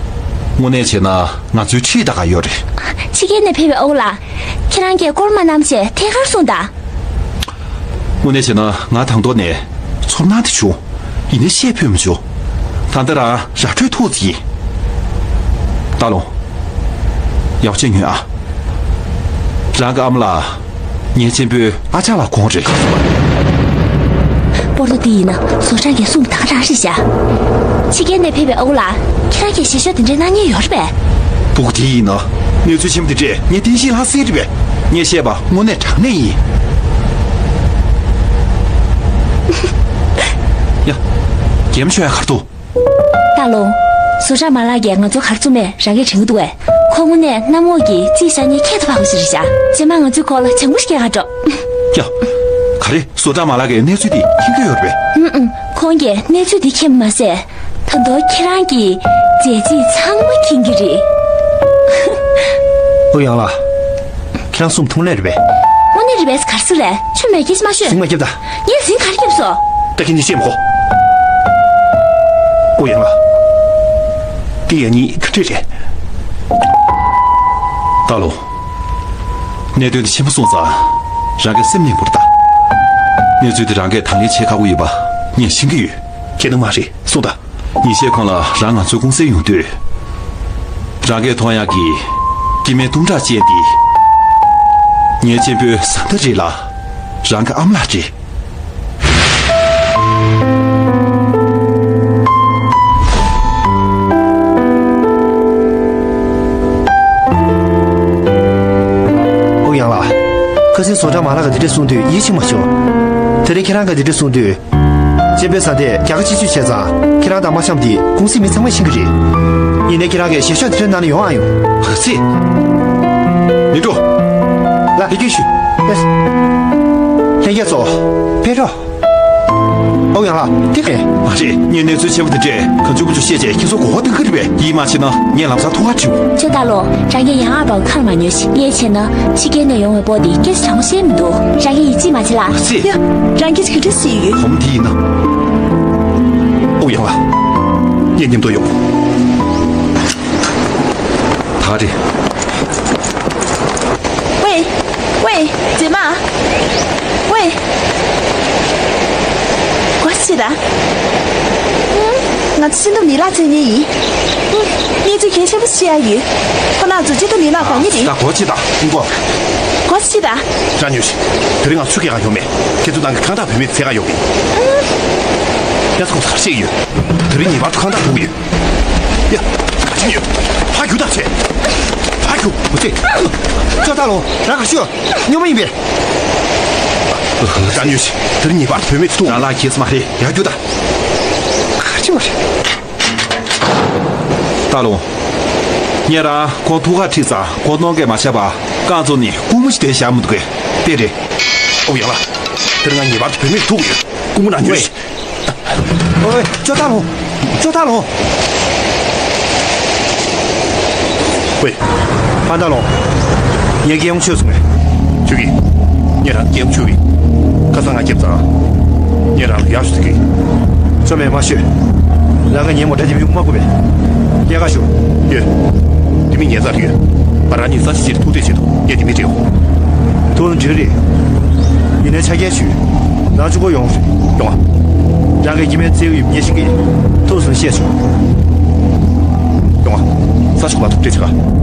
དངོས་གནས་བྱས་ན་ང་ཚོའི་ཁྲིད་ད་ག་ཡོད་རེད། ཕྱི་རྒྱལ་ནས་ཕེབས་པའི་ཨོ་ལགས། ཁྱེད་རང་གིས་སྐོར་མ་གནང་བྱས་ཐད་ཀར་གསུངས་དང་། དངོས་གནས་བྱས་ན་ང་དང་ཐོག་ནས་ཚོར་སྣང་དེ་བྱུང་། ཡིན་ནའི་བཤད་ཕོད་མི་བྱུང་། ད་ལྟ་རང་ར་སྤྲོད་ཐུག་ཙི་ཡིན། ཏ་ལོང་། ཡག་པོ་བྱས་ཉོན་ཨ། རང་གི་ཨ་མ་ལགས། ངའི་གཅེན་པོའི་ཨ་ཅག་ལ་དགོངས་རེད། སྤོར་ཏོ་འདི་ཡིན་ན་བཟོ་གྲྭ་གིས་གསུངས་ད་ག་རང་རེད་ཤག་ཕྱི་རྒྱལ་ནས་ཕེབས་པའི་ཨ་ཁུ་ལགས། ཁྱེད་རང་གིས་ཞལ་ཤོག་དེ་འདྲའི་གནང་མཁན་ཡོད་རེད་པས། སྤུ་གུ་དེ་ཡིན་ན། གནས་ཚུལ་ཆེན་པོ་དེ་འདྲས་ངས་བསྟན་བཤིག་ལྷག་སྲིད་རེད་པས། ངས་བཤད་པ་དངོས་གནས་དྲང་གནས་ཡིན། ཡ། གད་མོ་ཤོར་ཡ་ག་རེ་འདུག་ཏ་ལོང་། བཟོ་གྲྭ་མ་ལགས་ཀྱིས་ང་ཚོ་ག་རེ་བཙུགས་མེད་རང་གིས་དྲན་གྱི་འདུག་གས། ཁོང་དངོས་གནས་གནམ་འོག་གི་རྩིས་བཞག་མཁན་ཁྱད་དུ་འཕགས་པ་ཞིག་རེད་ཤག་རྗེས་མ་ང་ཚོའི་སྐོར་ལ་ཇ་འགོ་ཞིག་སྐྱེལ་ག་འགྲོ། ཡ། ག་རེ། བཟོ་གྲྭ་མ་ལགས་ཀྱིས་གནས་ཚུལ་འདི་མཁྱེན་གྱི་ཡོད་རེད་པས། ཨུམ་ཨུམ། ཁོང་གིས་གནས་ཚུལ་འདི་མཁྱེན་པ་མ་ཟད། ད་དུང་ཁྱེད་རང་གི་མཛད་རྗེས་ཚང་མ་མཁྱེན་གྱི་རེད། ཨོ་ཡང་ལགས། ཁྱེད་རང་གསུང་ཐུང་ལེ་རེད་པས། དངོས་གནས་རེད་པས། ག་རེ་ཟེར་རེད། ཁྱོད་མ་སྐྱེས་མ་ཤོད། ཟིང་མ་སྐྱེབས་ད། ངས་ཟིང་ག་རེ་སྐྱེབས་སོ། ད་ཁྱེད་གཉིས་བཤད་མི་གོ། ཨོ་ཡང་ལགས། འདི་ཡ་གཉིས་ག་འདྲས་རེད། ཏ་ལོ། གནད་དོན་འདི་ཆེན་པོ་སོང་ཙང་། རང་གི་སེམས་ནས་འབུར་ད། གནས་ཚུལ་འདི་རང་གིས་དང་ལེན་བྱེད་ཁག་པོ་ཡིན་པ་ངས་ཤེས་ཀྱི་ཡོད། ཁྱེད་ནི་མ་རེད་སོང་ད། ཉིན་ཤས་གོང་ལ་རང་ང་ཚོའི་ཀུང་སིར་ཡོང་དུས། རང་གིས་མཐོང་ཡག་གི་སྐྱེ་དམན་སྟོང་ཕྲག་ཅན་འདི། ངའི་གཅེན་པོའི་བཟའ་ཟླ་རེད་ལ། རང་གི་ཨ་མ་ལགས་རེད། ཨོ་ཡང་ལགས། ཁ་སང་བཟོ་གྲྭ་མ་ལགས་ཀྱིས་འདི་འདྲས་གསུངས་དུས་ཡིད་ཆེས་མ་བྱུང་། དེ་རིང་ཁྱེད་རང་གིས་འདི་འདྲས་གསུངས་དུས། གཅེན་པོའི་བཟའ་ཟླས་རྒྱ་གར་སྤྱི་སྤྱོད་བྱས་ཙང་ཁྱེད་རང་དང་མ་འཆམ་དེ་ཀུང་སིའི་མི་ཚང་མས་ཤེས་ཀྱི་རེད། ཡིན་ནའི་ཁྱེད་རང་གིས་ཞལ་ཤོག་དེ་འདྲ་གནང་ན་ཡོང་ཨ་ཡོང་། ཨ་ཙི། མི་འགྲོ། ལ། ལྷན་རྒྱས་ཞུ། ལྷན་རྒྱས་ཚོ། ཕེབས་རོགས། ཨོ་ཡང་ལགས། དེ་གས། མ་རེད། ངས་གནས་ཚུལ་ཆེན་པོ་དེ་འདྲས་གང་བྱུང་མང་བྱུང་བཤད་བྱས་ཁྱེད་ཚོ་མགོ་སྐོར་གཏོང་གི་རེད་པས། ཡིད་མ་ཆེས་ན་ངས་ལམ་སང་ཐུག་ག་འགྲོ། ཁྱོད་ད་ལོ་རང་གིས་ཡང་ཨ་ཕར་ཁ་ལ་མ་ཉོན་ཞིག་ངས་བྱས་ན་ཕྱི་རྒྱལ་ནས་ཡོང་བའི་སྤོ་དེ་སྐད་ཆ་དྲང་པོ་བཤད་མི་འདུག་རང་གིས་ཡིད་ཆེས་མ་བྱེད་ལ། ཨ་ཙི། ཡ། རང་སྐད་ཆ་ག་འདྲ་བཤད་ཡོད། གོམ་དེ་ཡིན་ན། ཨོ་ཡང་ལགས། ངས་མཉམ་དུ་ཡོང་། ད་རེད། ཝེ། ཝེ། མཛེས་མ། ཝེ། གོ་ཤེས་ད། ང་ཚོ་སྤྱི་འདོམས་ནི་ལགས་བཙལ་མཁན་ཡིན། གནས་ཚུལ་གལ་ཆེན་པོ་ཞིག་བཤད་ཡ་ཡོད། ཁོ་རང་ཚོ་སྤྱི་འདོམས་ནི་ལགས་དང་གཉིས་རེད། ད་གོ་ཅི་ད་ཨིན་གོ། གོ་ཤེས་ད། རང་ཉོན་ཞིག་དེ་རིང་ང་ཚོ་ཁྱི་ག་ཡོང་མེད། ཁྱེད་ཚོ་ནང་གི་ཁང་བདག་བུད་མེད་ཚེ་ག་ཡོང་མེད། ཡ་ཚོ་ག་ཤེས་ཡོད། དེ་རིང་ངེས་པར་དུ་ཁང་བདག་ཐུག་གི་ཡོད། ཡ། ག་ཅི་ཡོད། ཕ་རྒྱུག་ཐག་ཆད། ཕ་རྒྱུག་མི་ཚེ། ཅོ་ད་ལོ། རང་ག་ཤོད། སྨྱོ་མ་ཡིན་པས། ད་ཉོན་ཞིག་དེ་རིང་ངེས་པར་དུ་བུད་མེད་ཚོ་ཐུག་རང་ལག་ཁྱེད་ས་མ་རེད། ཡར་རྒྱུག་ད། ག་ཅི་བ་རེད། ད་ལོ། ངས་རང་ཁོང་ཐུག་ག་ཁྲིད་ཙང་ཁོང་གཏོང་གས་མ་བྱས་པ་རྐང་བཙུགས་ནས་སྐུ་ངོ་ཞིག་དེ་བཞག་མི་འདུག་གས། དཔེ་རེད། ཨོ་ཡ་ལ། དེ་རིང་ང་ངེས་པར་དུ་བུད་མེད་ཐུག་ཡོད། སྐུ་ངོ་ན་ཉོས་ཤིག་ཨོའི། ཅོ་ད་ལོ། ཅོ་ད་ལོ། ཝེ། ཕ་ད་ལོ། ངས་སྐྱེ་བོ་ཆོས་སོང་ངས། ཆོས་ཀྱི། ངས་རང་སྐྱེ་བོ་ཆོས་ཀྱི། ཁ་སང་ང་སྐྱེབ་ཙང་། ངས་རང་ལ་ཡག་ཤོས་ཟེར་གི། ཅོ་མེད་མ་ཤོད། རང་ག་ཉེ་མོ་འདྲ་དེ་མི་དབུ་མ་བཀུག་པས། སྐྱེལ་ཁ་ཞུ། ཡོད། དེ་མི་ཉེ་ཚར་ཡོད། ང་རང་ཉིད་ས་ཆ་ཅིག་ཐུག་འཕྲད་བྱེད་དུ་ངས་དེ་མི་སྤྲད་འོ། ཐུག་ན་འགྲིག་རེད། ཡིན་ནའི་ཆ་རྐྱེན་ཞུས། རང་གཅིག་པོ་ཡོང་རེད། ཡོང་ཨ། རང་གི་སྐྱེ་དམན་བཙལ་གི་ཡོད་ངས་ཤེས་ཀྱི། ཐུག་སོང་བཤད་ཆོག་ཡོང་ཨ། ས་ཕྱོགས་ལ་ཐུག་འཕྲད་བྱེད་ག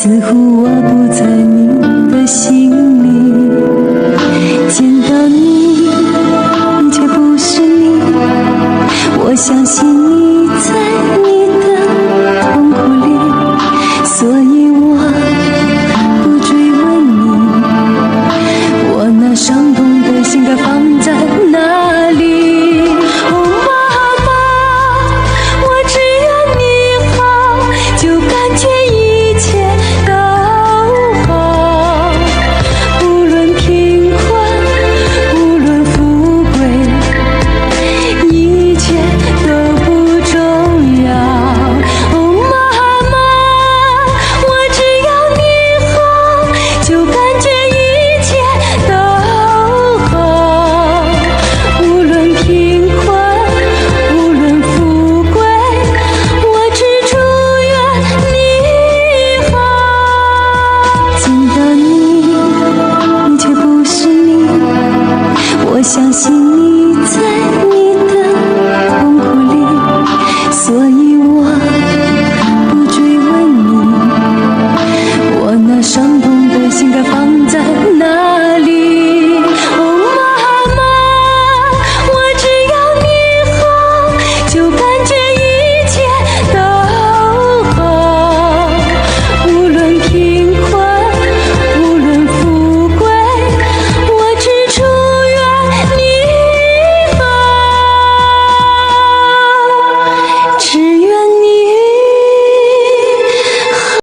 似乎我不在你的心里，见到你，你却不是你。我相信